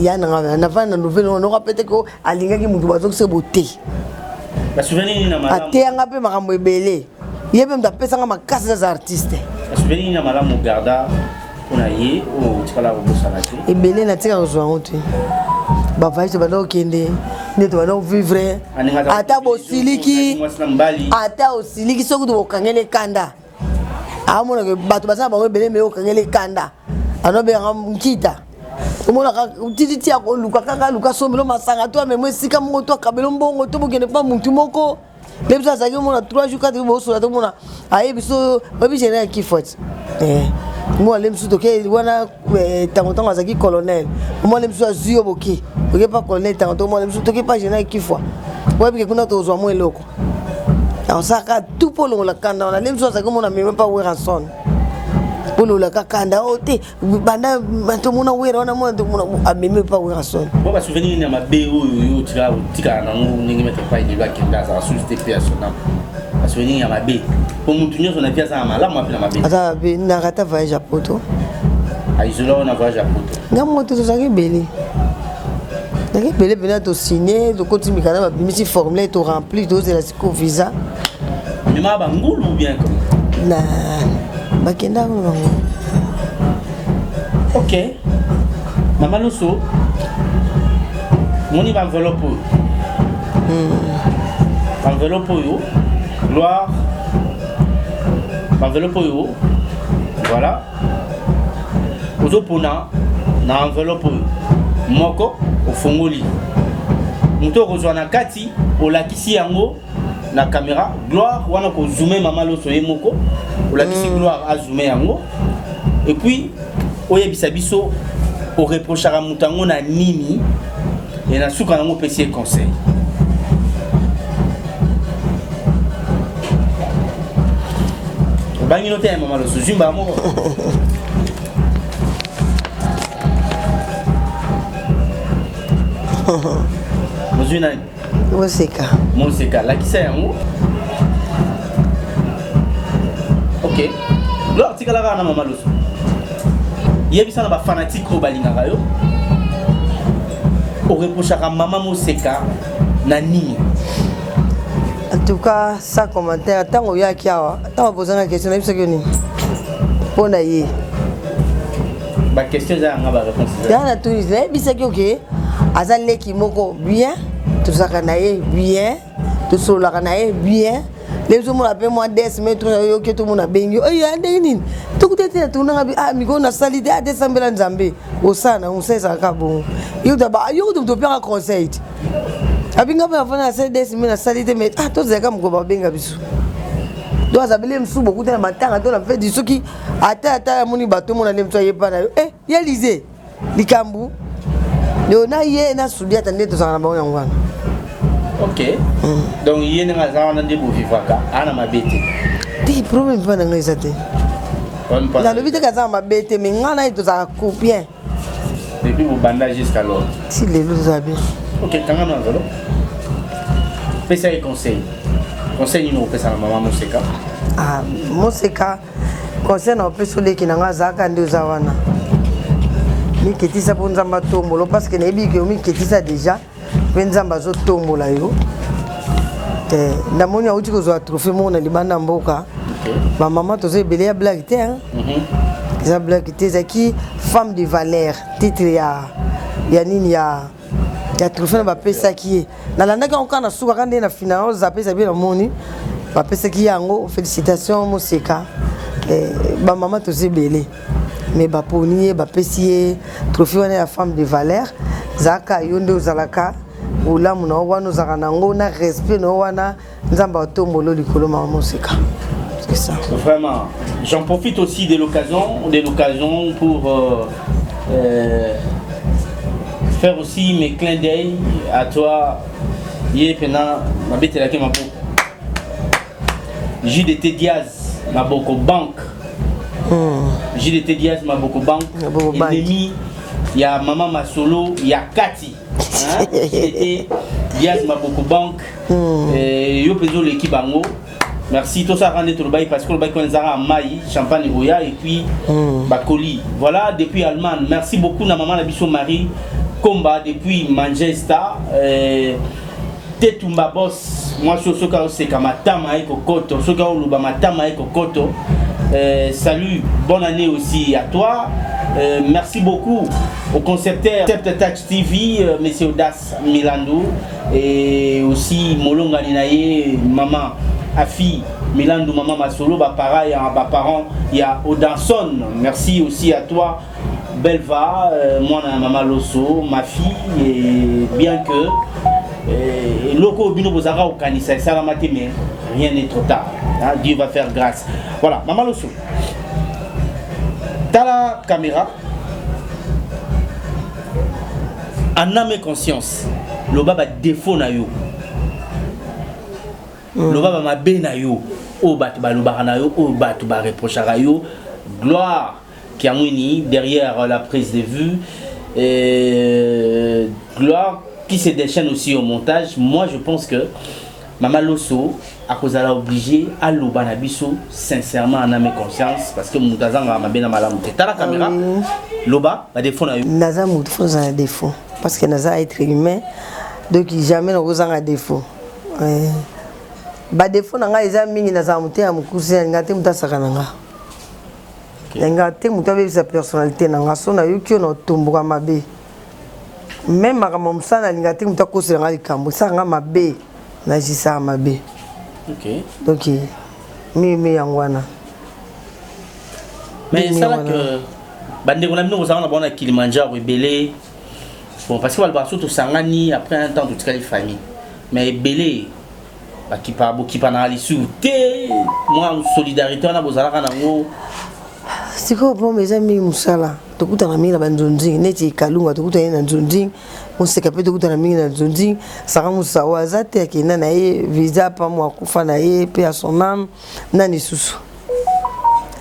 ya na nga navanda na nouvelle wana noka pete ko alingaki motu bazokisa bo te. Basouvenir nini na malamu? Ateyanga mpe makambo ebele, ye mpe moto apesanga makasi naza artiste. Basouvenir nini na malamu garda mpona ye oyo otikala kobosana te? Ebele, natika kozwa yango te. Bavoyage tobanda kokende nde tobanda kovivre, ata bosiliki, mwasi na mobali. Ata osiliki soki tokokangeli ekanda, amonaka bato baza na bango ebele, me okangeli ekanda anobengaka nkita, omonaka tititi ya koluka kaka aluka sombelo masanga to amemo esika moko to akabelo mbongo to bokende mpa mutu moko nde biso azalaki omona 3 jours 4 jours bosola tomona ayebi biso oyebi général Kifot mwana mosusu toke wana ntango ntango azalaki colonel, mwana mosusu azwi yo boke oke pa colonel ntango to mwana mosusu toke pa général Kifwa, oyebi ke kuna tozwa mwa eloko aosalaka tout mpo olongola kanda wana. Nde mosusu azalaki omona meme pa Werrason mpo olongolaka kanda oyo te banda tomona Wera wana mona tomona amemi pa Werrason. Bo basouvenir nini ya mabe oyo yo otikala nango ndenge maître pai lelo akende azala susu te mpe ya sonam? Basouvenir ya mabe, po mutu nyonso na vie aza na malamu ape na mabe. Aza mabe, narata voyage ya poto. Aisola wana voyage ya poto? Nga moto tozalaki ebele, ezalaki ebele mpena. Tosigne, tokoti mikanda, babimisi formulaire, torempli, tozela siko visa. Mema bangulu ou bien comment? Na bakendaka na bango. Ok, mama Loso, moni baenveloppe oyo, baenveloppe oyo, gloire, baenveloppe oyo, voilà. Ozopona na enveloppe oyo moko, ofongoli moto okozwa na kati, olakisi yango na caméra. Gloire wana kozoome mama Loso ye moko olakisi. Gloire azoome yango et puis oyebisa biso oreprochaka moto yango na nini e na suka nango opesi ye conseil. Obangi no te ya mama Loso, zwi mbala moko. Ozwi nani? Moseka. Moseka, lakisa yango. Ok, Gloire, tikala kaka na mama Loso. Yebisa na bafanatike oyo balingaka yo, oreprochaka mama Moseka na nini? En tout cas, sans commentaire, ntango oyaki awa, ntango bozanga question, nayebisaki yo nini mpo na ye? Baquestion eza yanga, baréponse. Ya na tuni, nayebisaki yo ke aza leki moko bien, tozalaka na ye bien, tosololaka na ye bien. Leki ozomona mpe mwa des me oyoki, tomona abengi yo oyo ndenge nini, tokuta te, natunanga bi ah mikolo nasali te, ate sambela Nzambe, osala na mosala ezalaka bongo. Yo kutu moto opiaka conseil te, abinga mpe nafanda nasali des me nasali te, mais ah tozalaka mokolo babenga biso. Donc azabeli mosusu bokuta na matanga to na feti, soki ata amoni bato omona nde mosu ayepa na yo, eh ye lize likambo yo na ye na sudi ata nde tozalaka na bango yango wana. Ok, donc ye ndenge aza wana nde bovivaka, aa na mabe te? Te, problème mpa na ngai eza te. Nalobi te kaza na mabe te, mais ngai na ye tozalaka bien. Depuis bobanda jusqu'alors? Si lelo tozala bien. Ok, kanga na nzolo, pesa ye conseil. Conseil nini okopesa na mama Moseka? Ah, Moseka, conseil na opesa oleki na ngai, azalaka nde oza wana, miketisa mpo Nzambe atombola, parce que nayebi ke omiketisa déjà mpe Nzambe azotombola yo. Namoni awuti kozwa trophée moko na libanda mboka. Bamama toza ebele ya blague te, eza blague te. Ezalaki femme de valeur, titre ya nini ya trophée na bapesaki ye. Nalandaki yango kaka na suka, kaka nde na final ozape ezabi, namoni bapesaki yango. Félicitation Moseka. Bamama toza ebele, mais baponi ye, bapesi ye trophée wana ya femme de valeur. Zalaka yo nde ozalaka, bolamu na yo wana ozalaka nango na respect na yo wana, Nzambe atombolo likolo, mama Moseka. C'est ça. Vraiment, j'en profite aussi de l'occasion pour faire aussi mes clins d'œil à toi. Ye pena mabetelaki maboko. JDT Diaz, Maboko Bank. JDT Diaz, Maboko Bank. Maboko Bank. Ennemi, il y a Maman Masolo, il y a Kati. Hein? JDT Diaz, Maboko Bank. Yo pezo l'équipe bango. Merci tosala nde tolobaki, parce que olobaki wana ezaka mai champagne oya et puis bakoli. Voilà, depuis Allemagne, merci beaucoup na mama na biso Marie Komba depuis Manchester. Tetumba boss, mwasi oyo soki aoseka matama ye kokoto, soki aoloba matama ye kokoto. Salut, bonne année aussi à toi. Merci beaucoup au concepteur Concept Touch TV, monsieur Audace Milando, et aussi Molonga Ninaye, maman Afi Milando, maman Masolo, ba ya ba parents ya Odanson. Merci aussi à toi Belva, moi maman Loso, ma fille, et bien que loko bino bozalaka kokanisa esalama te, mais rien n'est trop tard, hein, Dieu va faire grâce. Voilà, maman Loso, tala caméra, en âme et conscience, loba badéfaut na yo, loba bamabe na yo oyo bato balobaka na yo, oyo bato bareprochaka yo. Gloire Kiamwini derrière la prise de vue et Gloire qui se déchaîne aussi au montage. Moi, je pense que Mama Loso akozala obligé aloba na biso sincèrement, en âme et conscience, parce que moto azangaka mabe na malamu te. Tala caméra, loba badéfaut na yo. Naza motu, faut ozala défaut, parce que naza être humain, donc jamais nakozanga défaut. Badéfaut na ngai eza mingi. Nazala motema mokuse, nalinga te moto asaka na nga, nalinga te moto abebisa personnalité na nga. So nayoki oyo na otomboka mabe, même makambo mosala, nalinga te moto akosela nga likambo esala nga mabe, najisaka mabe. Donc mingi yango wana. Mais esalaka bandeko na bino kozala na bango na Kilimanjaro ebele, bon, parce que balobaka so tosangani, après un temps totikali famille, mais ebele bakipa bokipanaka lisusu te. Mwa solidarité wana bozalaka nango? Sikoyo pombe eza mingi mosala, tokutana mingi na banzonzingi neti Kalunga, tokutana ye na nzonzingi, Moseka mpe tokutana mingi na nzonzingi. Saka Mosawa aza te, akenda na ye visa pamo, akufa na ye mpe ya son âme. Na lisusu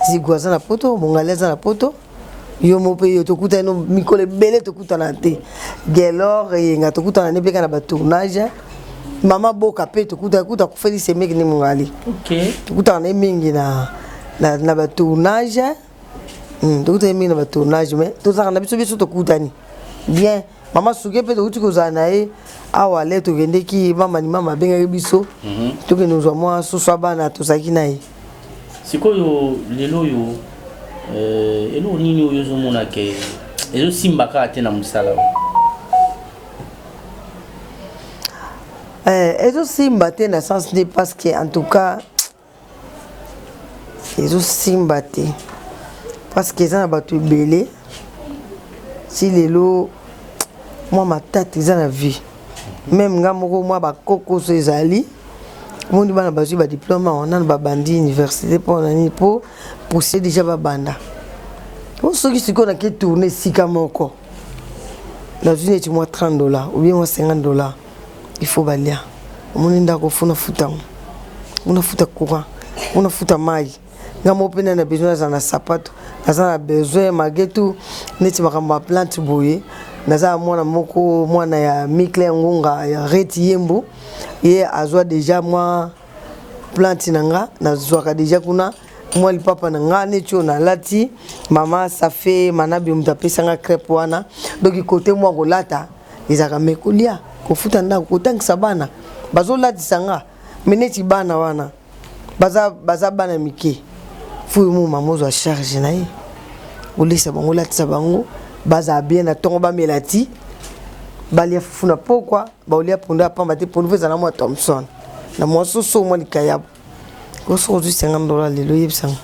Zigu aza na Poto, Mongali aza na Poto, yo mo mpe yo tokutani no mikolo ebele tokutana te. Gelor Eyenga tokutana ne mpe kaka na batournage. Mama Boka mpe tokutana, kuta akufeli semeki nde Mongali. Tokutana na ye mingi na batournage. Tokutani mingi na batournage, mais tozalaka na biso, biso tokutani bien. Mama Suke mpe tokuti kozala na ye. Awa le tokendeki, mama ni mama abengaki biso, tokende kozwa mwa soso ya bana, tozalaki na ye. Sikoyo lelo oyo, eloko nini oyo ozomona ke ezosimba kaka te na mosala oyo? Ezosimba te na sens nde, parce que en tout cas ezosimba te parce que eza na bato ebele. Si lelo mwa matata eza na vie, même nga moko, mwa bakokoso ezali. Omoni bana bazwi badiplôme awa, nano babandi université, mpo na nini? Mpo pousse déjà babanda. Po soki sikoyo nake tourne esika moko, nazwi neti mwa 30 $ ou bien mwa 50 $, il faut balia. Omoni ndako, funa futa yango, una futa courant, una futa mai. Nga moko mpe na besoin, naza na sapato, naza na besoin malgré tout neti makambo ya plante boye. Naza na mwana moko, mwana ya Mikle Ngunga ya Reti Yembu, ye azwa déjà mwa plante na nga, nazwaka déjà kuna mwa lipapa na nga neti oyo nalati. Mama Safe Manabi moto apesanga crêpe wana. Donc kote mwa kolata ezalaka, me kolia, kofuta ndako, kotangisa bana, bazolatisa nga, me neti bana wana baza bana mike, fuyi mu mama ozwa charge na ye, olesa bango, olatisa bango, bazala bien na ntongo, bamela ti, balia fufu na pokwa, baolia pondu ya pamba te. Pondu fo ezala mwa thomson na mwa soso, mwa likayabo. Koso ozwi 50 $ lelo, oyebisanga.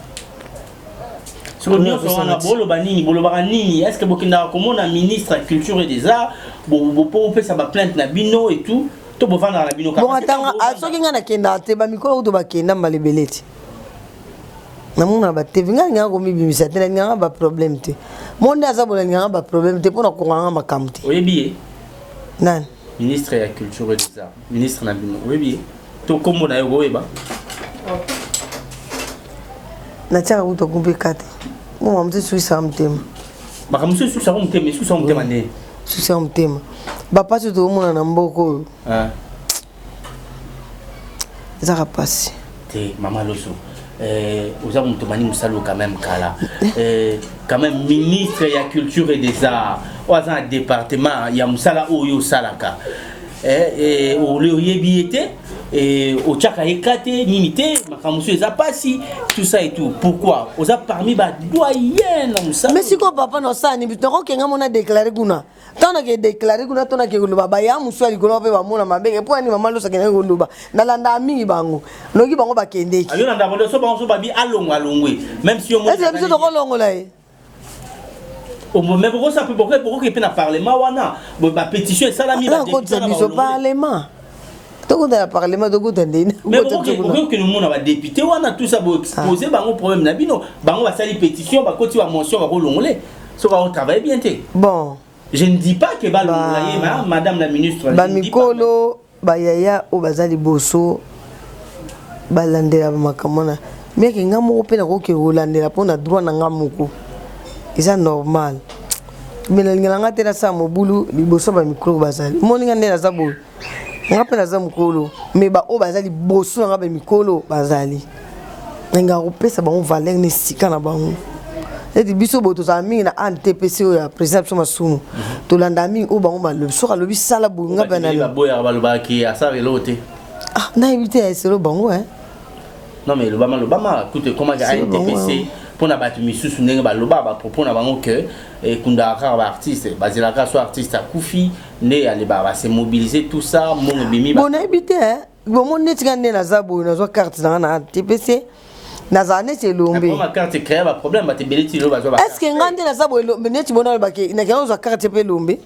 Siko nyonso wana boloba nini? Bolobaka nini? Est ce que bokendaka komona ministre ya culture et des arts po bopesa baplainte na bino et tout, to bovandaka na bino? Bon, atanga soki ngai nakendaka te, bamikolo kutu bakenda mbala ebele te. Namona batv, ngai nalingaka komibimisa te, nalingaka baproblème te. Mo nde aza boye, nalingaka baproblème te mpo na konganga makambo te. Oyebi ye? Nani? Ministre ya culture et des arts, ministre na bino, oyebi ye to kombo na ye okoyeba? Natiaka kutu akumbeka te. Mo mamu te, esukisaka motema. Makambo mosusu esukisaka motema, esukisaka motema nde. Esukisaka motema, bapasi oyo tokomona na mboka oyo ezaka pasi. Te, mama Loso, oza moto mani mosala oyo quand même kala. Quand même ministre ya culture et des arts oyo aza na département ya mosala oyo osalaka, oyebi ye te, otiaka ye ka te, nini te, makambo mosusu eza pasi, tout ça et tout. Pourquoi oza parmi badoyen na mosala? Mais sikoyo papa, na osala nini? Nakokenga mo na déclare kuna, ntango nake déclare kuna to nake koloba, baya mosu ya likolo mpe bamona mabenge. Mpo ani mama Loso akendaki koloba? Nalandaka mingi bango, noki bango bakendeki. Yo na ndako so bango so babi alongwe, alongwe, même si yo Ese biso tokolongola ye? Mais bokosa mpe, bokoki mpe na parlement wana, bapétition esalami. Nakotisa biso parlement, tokota na parlement, tokota ndeni? Mais bokoki omona badéputé wana, tout ça, boexpose bango problème na bino, bango basali pétition, bakoti bamotion, bakolongole soki bakotravaille bien te. Bon. Je ne dis pas que balongola ye, madame la ministre. Bamikolo, bayaya oyo baza liboso, balandela makambo wana. Mieke nga moko mpe nakoki kolandela mpo na droit na nga moko, eza normal. Me nalingela nga te nasala mobulu liboso. Bamikolo bazali, omoni nga nde naza boye, nga mpe naza mokolo, me baoyo baza liboso na nga, bamikolo bazali, nalingaka kopesa bango valeur na esika na bango. Neti biso boye, tozala mingi na ANTPC oyo ya président biso Masumu, tolanda mingi oyo bango balobi. Soki alobi sala boye, nga mpe baboyaka, balobaki asala eloko te. Ah, nayebi te, eselo bango. Non, mais lobama, lobama kutu ekomaki ANTPC mpona bato misusu, ndenge baloba bapropos na bango ke ekundaka kaka baartiste, bazelaka so artiste akufi nde alebaka, base mobiliser, tout ça, mbongo ebimi. Bon, nayebi te. Bomo neti nga nde naza boye, nazwa carte na nga na ANTPC, nazala neti elombe. Carte créa baproblème, bato ebele ti lelo bazwa. Est ce que nga nde naza boye, elombe neti bona olobaki, nakenda kozwa carte mpe elombe?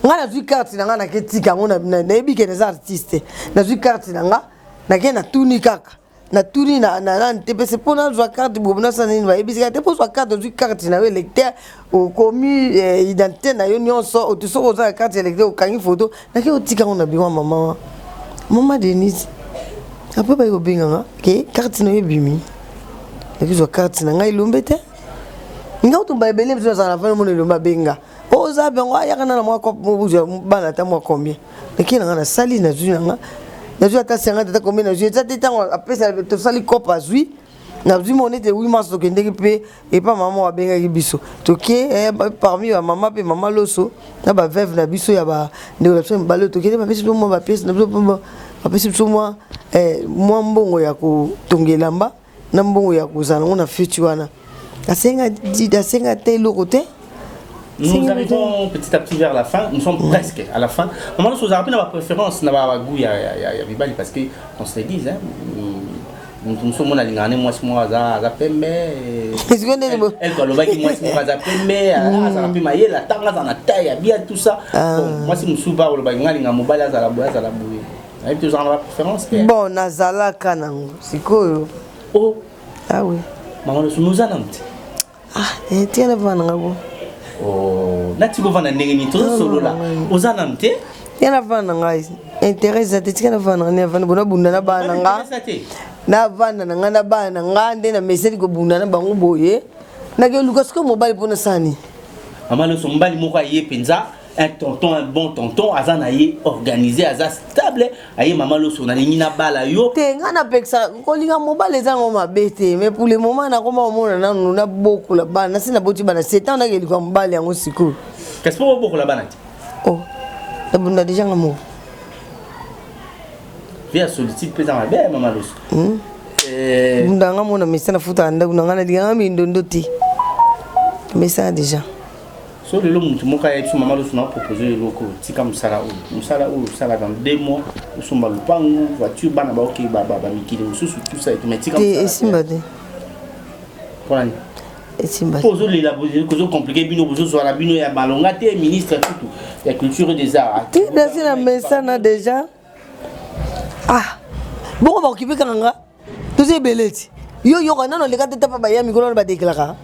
Nga nazwi carte na nga, nake tika yango, nayebi ke naza artiste. Nazwi carte na nga, nake natuni kaka, natuni na ANTPC mpo nazwa carte boye, nasala nini? Bayebisi kaka te mpo ozwa carte, ozwi carte na yo électeur, okomi identité na yo nyonso otu. Soki oza na carte électeur, okangi photo, nake otika yango na biro ya mama Denise. Après bayi kobenganga ke carte na yo ebimi, nakozwa carte na ngai elombe te. Nga kutu ebele biso nazala na vani, mona elombe abenga, oza bengo, ayaka na mwa mobuzwa bana ata mwa combien. Nake na nga, nasali, nazwi na nga, nazwi ata 50, ata combien nazwi eza te. Ntango apesa, tosali cope, azwi. Nazwi moko neti 8 mars, tokendeki mpe epa mama moko abengaki biso. Toke parmi bamama mpe mama Loso na baveuve na biso ya bandeko na biso mibale. Tokende, bapesi biso mwa bapièces na biso, bapesi biso mwa mbongo ya kotonga elamba na mbongo ya kozala nango na feti wana. Asenga te eloko te. Nous arrivons petit à petit vers la fin. Nous sommes presque à la fin. Maman, nous avons ma préférence, na ba goût ya ya ya mibali, parce que on se le dise, hein. Moto mosusu omona alingaka ne mwasi moko aza pembe. Elle alobaki mwasi moko aza pembe, azala mpe mayele, atanga, azala na taille ya bien, tout ça. Bon, mwasi mosusu ba olobaki nga alinga mobali azala boye, azala boye. Nayebi te, ozala na bapréférence te? Bon, nazalaka nango sikoyo. Oh. Ah oui. Mama Loso, oza nanu te? Ah, tika na vanda nanga bo. Oh, nati kovanda ndenge nini? Tozosolola, oza nanu te. Tika na vanda na ngai, intérêt eza te. Tika na vanda na ngai, navanda bona bunda na bana na nga, navanda na ngai na bana na nga nde na meseli kobunda na bango boye. Nakoluka sikoyo mobali mpona sani. Mama Loso, mobali moko aye mpenza, un tonton, un bon tonton, aza na ye organisé, aza stable, aye: "Mama Loso, nalingi nabala yo." Te, ngai napekisa kolinga mobali eza yango mabe te, mais pour le moment nakoma komona nanu nabokola bana. Nasi naboti bana 7 ans, nakelika mobali yango sikoyo. Kasi mpo bobokola bana te? Oh, nabunda déjà nga moko. Vie ya solitude mpe eza mabe, mama Loso. Bunda nga mona mesa, nafutaka ndako na ngai, nalinganga mindondo te, mesana déjà. So lelo motu moko ayebi so: "Mama Loso, na propose eloko, tika mosala oyo, mosala oyo osala, dans 2 mois osomba lupangu, voiture, bana baoke bamikili mosusu, tout ça, mais tika." Te, esimba te. Mpona nini? Esimba. Mpo ozolela, kozocompliquer bino, bozozwa na bino ya malonga te. Ministre kutu ya Culture et des Arts. Te, nasi na mesana déjà. Ah, bongo baokipe kaka nga, toza ebele ti. Yo yoka nano, leka te, tapa baya mikolo wana badeklaka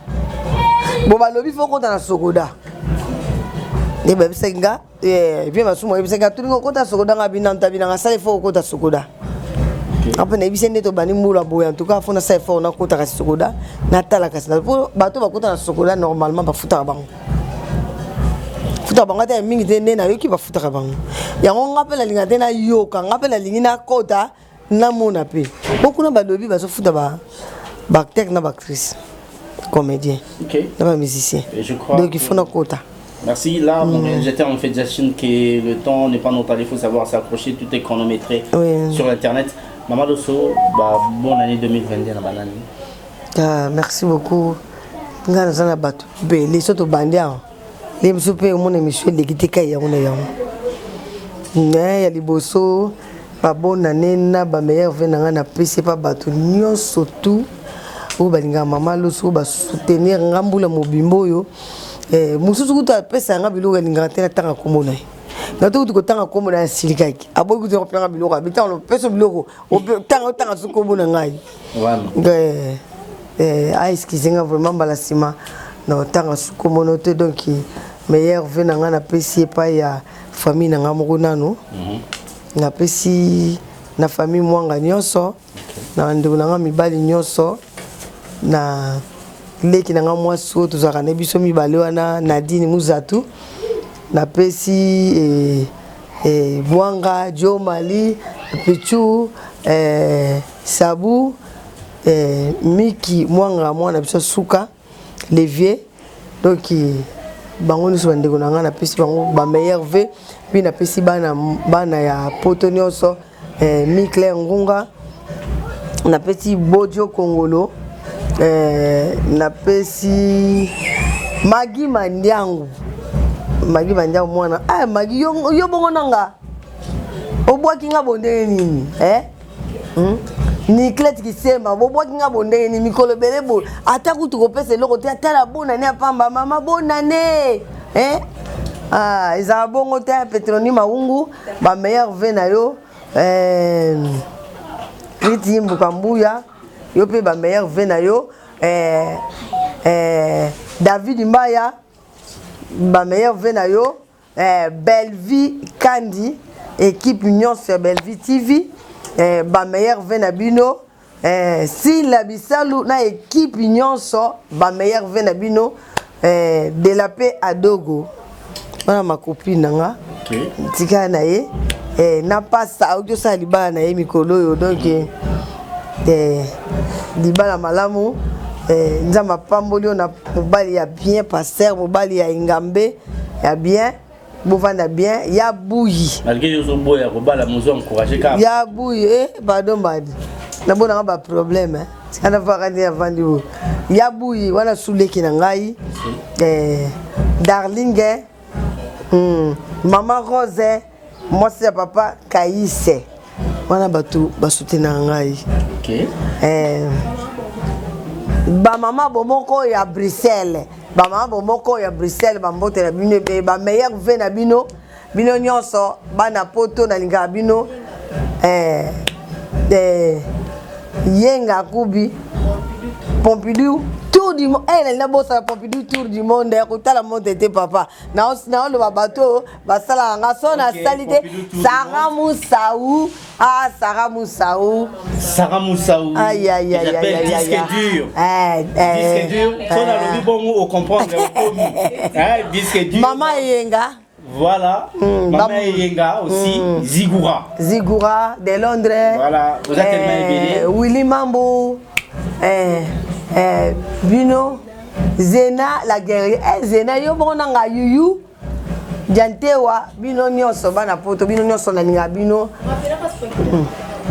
bo balobi fo kota na SOCODA. Nde bayebisaki nga vie masumu, ayebisaki nga: "Tolingi okota SOCODA." Nga bina ntabi nanga asala efort okota SOCODA. Ape nayebisi nde tobandi mbula boye. En tout cas, fo nasala effort nakota kasi SOCODA, natala kasi po bato bakota na SOCODA, normalement bafutaka bango, futaka bango ata ya mingi te. Nde nayoki bafutaka bango yango, nga mpe nalinga te nayoka, nga mpe nalingi nakota, namona mpe po kuna balobi bazofuta baacteur na baactrice comédien na bamusicien, donc il faut nakota. Merci. Là, mon réalisateur me fait déjà signe que le temps n'est pas notre allié. Il faut savoir s'accrocher. Tout est chronométré sur Internet. Maman Loso, bah, bonne année 2022 na banani. Ah, merci beaucoup. Nga naza na bato ebele. So tobandi awa nde biso mpe omona émission eleki te. Kai yango na yango me ya liboso, babonane na bameilleurs vœux na ngai napesi epa bato nyonso tu oyo balingaka mama Loso, oyo basoutenir nga mbula mobimba oyo. Mosusu kutu apesa yanga biloko, alingaka te natanga nkombo na ye. Na to kutu kotanga nkombo na ye, asilikaki, aboyi kutu kopengaka biloko. Abi ntango opesa biloko, tanga otanga so nkombo na ngai. Aexcuse nga vraiment, mbala nsima na otanga su nkombo no te. Donc meilleurs vœux na ngai napesi epai ya famille na ngai moko nano, napesi na famille Mwanga nyonso, na bandeko na ngai mibali nyonso, na leki na ngai mwasi oyo tozalaka na biso mibale wana, Nadine Muzatu. Napesi Mwanga Jo Mali Pichu, Sabu, Miki Mwanga, mwana biso suka levier. Donc bango nyonso bandeko na ngai, napesi bango bameilleurs vœux. Puis napesi bana, bana ya poto nyonso, Miclaire Ngunga, napesi Bodio Kongolo, napesi Magi Mandiangu, Magi Mandiangu mwana. Ah, Magi, yo, yo bongo na nga obwaki nga bondenge nini, eh? Niclete Kisema, bobwaki nga bondenge nini mikolo ebele boye, ata kutu kopesa eloko te, ata na bonane ya pamba. Mama, bonane, eh? Ah, ezala bongo te. Petroni Maungu, bameilleurs vœux na yo. Riti Mbuka Mbuya, yo mpe bameilleurs vœux na yo. David Mbaya, bameilleurs vœux na yo. Bellevie Kandi, équipe nyonso ya Bellevie TV, bameilleurs vœux na bino. Sila Bisalu na équipe nyonso, bameilleurs vœux na bino. De la paix Adogo wana, macopine na nga, tika na ye, na pasa auki osala libala na ye mikolo oyo. Donc Eh, libala malamu eh, nzambe apamboli yo na mobali ya bien pasteur mobali ya engambe ya bien bovanda bien ya buyi malgré yo ozoboya kobala mozo encourage kaka ya buyi eh, pardon mbadi nabonaka baproblème eh. tika nafaka nde avandi boye ya buyi wana suleki na ngai eh, darling eh, mama rose mwasi ya papa kayise wana bato basutenaka ngai okay. eh, bamama bomoko ya bruxelles bamama bomoko ya bruxelles bambote na bino ebele bameilleur ve na bino bino nyonso bana poto nalingaka bino eh, eh, yenga kubi pompidou tour du monde eh, nalinga bosala pompidou tour du monde ya kotala monde te papa naoloba bato oyo basalaka nga so nasali te sara musau ah sara musau sara musau aïe aïe aïe aïe aïe disque dur eh, eh, disque dur so nalobi bongo ocomprendre okomi disque dur mama eyenga Voilà, Maman Eyenga aussi, Zigoura. Zigoura de Londres. Voilà, vous êtes tellement ebele. Willy Mambo, eh, eh, Bino, Zena la guerrière. Eh, Zena, yo bongo nanga yuyu. Diantewa, bino nyonso bana poto, bino nyonso nalinga bino.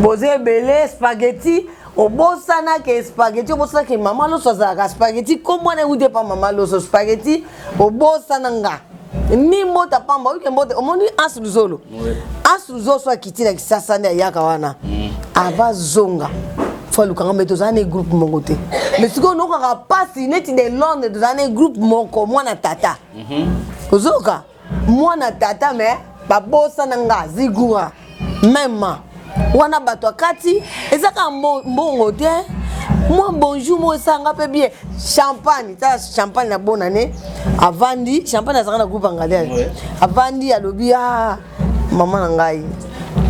Boza ebele spaghetti obosanaka spaghetti obosanaka mama loso azalaka spaghetti kombo wana euti epa mama loso spaghetti obosana nga ni mbota pamba oyoki mbote omoni anse luzolo anse luzolo so akiti na kisasa nde ayaka wana ava zonga fo alukanga me tozala na groupe moko te mais sikoyo nokaka mpasi neti de londres tozala na groupe moko mwana tata ozoyoka mwana tata me babosana nga zigura mema wana bato akati eza kaka mbongo te mwa bonjour moko esanga mpe bien champagne tala champagne na bonne année avandi champagne azalaka na groupe angalais avandi alobi a mama na ngai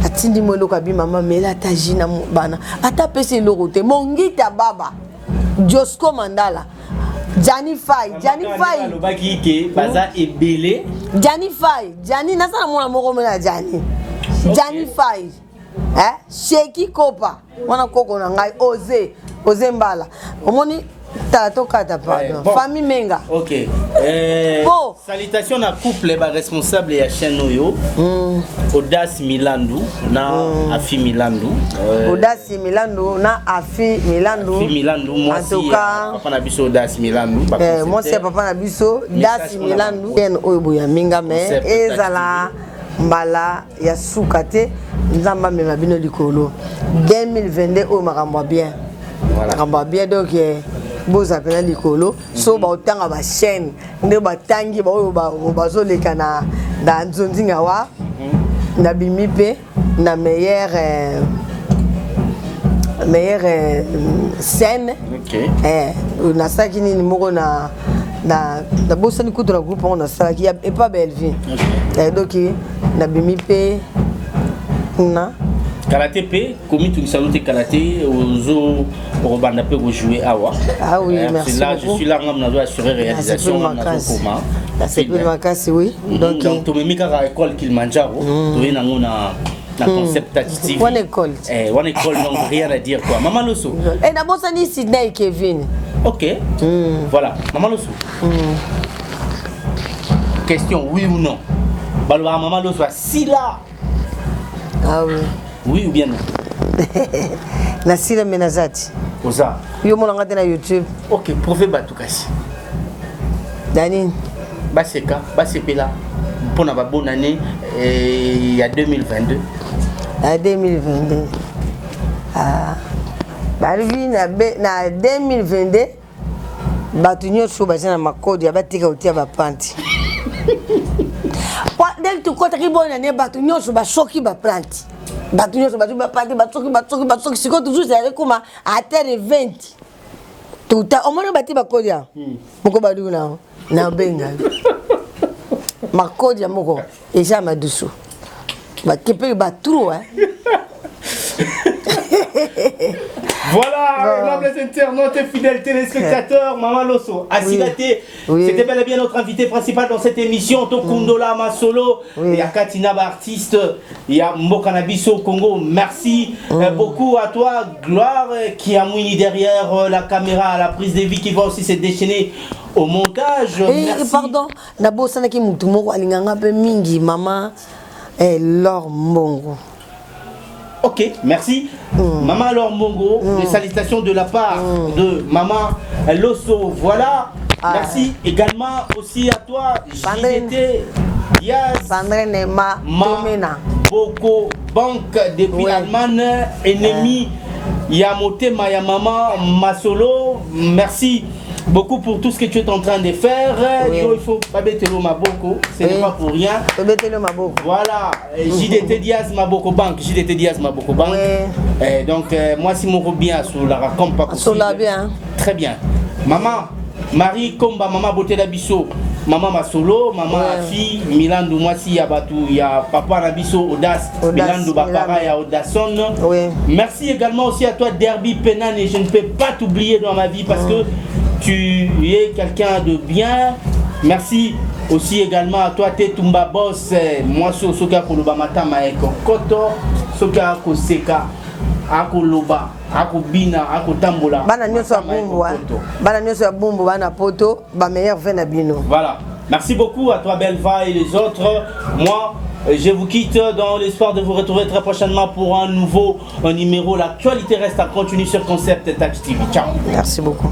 atindi mo eloko abi mama mela ata ji na bana ata apesi eloko te mongita baba josco mandala Gianni Fay, Gianni Fay. Alobaki ke baza ebele. Gianni Fay, Gianni naza na mwana moko mena Gianni. Gianni Fay. Eh, Sheki Kopa. Wana koko na ngai Oze, Oze Mbala. Omoni tala tokata pardon. Eh, bon. Famille Menga. Ok. Bon. Salutations na couple ba responsable ya chaîne oyo. Audace Milandu na Afi Milandu. Audace Milandu na Afi Milandu. Afi Milandu En mwasi tout ya cas, papa na biso Audace Milandu. ba Eh, mwasi ya concepteur. papa na biso Message dasi mpona milandu bango. ene oyo boyambi nga me Concept ezala mbala ya suka te nzambe amema bino likolo 2022 oyo makambo ya bien Voilà. makambo ya bien donc eh, bozala mpena likolo so baotanga bachaîne nde batangi baoyo bazoleka na na nzonzinga wa nabimi mpe na meilleure meilleure scène. Ok. Eh, nasalaki nini moko na nabosani kutu na groupe yango nasalaki epa Bellevue. Ok. Eh, donc nabimi mpe na Kala te mpe komitungisa no te kala te ozo okobanda mpe kojouer awa. Ah oui, Eh, merci c'est là, je beaucoup. suis là ngam nazo assurer réalisation Nasepeli ngam makasi nazokoma nasepeli makasi oui. Donc donc tomemi kaka école Kilimanjaro toye nango na concept Tati TV. Wana école. Eh, wana école donc rien à dire quoi mama Loso. Eh, nabosani Sydney Kevin. Ok, voilà mama Loso. Question, oui ou non, balobaka mama Loso asila? Ah oui. Oui ou bien non? Nasila me naza ti. Oza. Yo monanga te na YouTube. Ok, prouve bato kasi. Dani. Baseka basepela mpona babonne année ya 2022. Na 2022 ah, balobi na 2022 bato nyonso baza na makodi ya batika kotia bapanti. Ndenge tokɔtaki bonne année bato nyonso basoki baplante bato nyonso bazwi bapanti basoki basoki basoki sikoyo toujours ezali koma atere 20 tuta omoni bati bakodi ya moko baluki nango nabenga makodi ya moko eza madusu bakepe batro. Voilà, aimables internautes et fidèles téléspectateurs, Maman Loso, Asidate, Oui. c'était bel et bien notre invité principal dans cette émission, Tokundola Masolo, Oui. il y a Katina artiste, il y a Mbokanabiso au Congo. Merci beaucoup à toi, Gloire, qui a mouillé derrière la caméra, à la prise de vie, qui va aussi se déchaîner au montage. Eh, Merci. pardon, nabosanaki mutu moko alinganga mpe mingi, mama Lor Mbongo. Ok, merci. Maman Laure Mongo, les salutations de la part de Maman Loso. Voilà. Ah. Merci également aussi à toi, Sandrine. JDT Diaz. Sandrine Ma Ma Tomena. Boko Banque depuis Ouais. Allemagne, ennemi ya motema ya maman Masolo. Merci beaucoup pour tout ce que tu es en train de faire. Oui. Yo, il faut pas betelo maboko, ce n'est Oui. pas pour rien. Tobeteli maboko. Voilà, JDT Diaz Maboko Bank, JDT Diaz Maboko Bank. Ouais. Donc, moi, si mon bien sous la raconte pas possible. Asola bien. Très bien. Maman, Marie Komba, maman Beauté Labiso, maman Masolo, maman Ouais. Afi, Milandou, moi si Yabatou, il y a papa Nabiso, Audace, Audace, Milandou Bapara, Milandou. il y a Audason. Oui. Merci également aussi à toi, Derby Penan, et je ne peux pas t'oublier dans ma vie parce que tu es quelqu'un de bien. Merci aussi également à toi, Tetumba Boss, moi, Soka Koloba Matama Koto, Soka Koseka, Akoloba, Akobina, Akotambola. Bana nyonso ya Matama Bumbu, Ekokoto. bana nyonso ya Bumbu, bana poto, bameilleur ve na bino. Voilà. Merci beaucoup à toi, Belva, et les autres. Moi, je vous quitte dans l'espoir de vous retrouver très prochainement pour un nouveau numéro. L'actualité reste à continuer sur Concept Touch TV. Ciao. Merci beaucoup.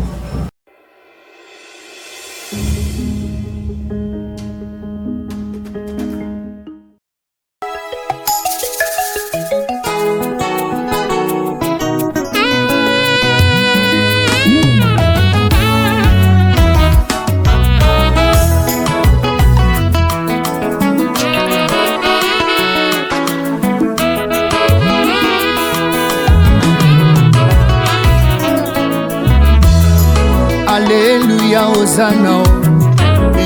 Aleluya, ozana,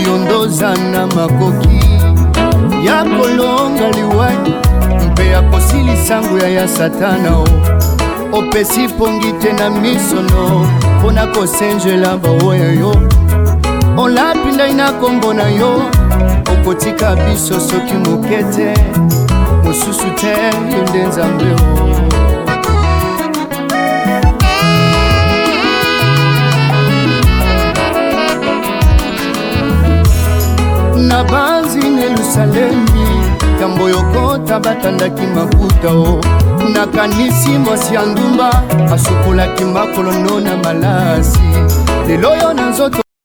yo nde oza na makoki ya kolonga liwa mpe ya kosilisa nguya ya satana. O opesi pongi te na misono mpo na kosenjela baoyo yo olapi ndai na kombo na yo. Okotika biso soki moke te, mosusu te, yo nde Nzambe o. Na banzi na Yelusalemi, yambo yokota batandaki mafuta o. Nakanisi mwasi ya ndumba asukolaki makolo no na malasi. Lelo oyo na nzoto.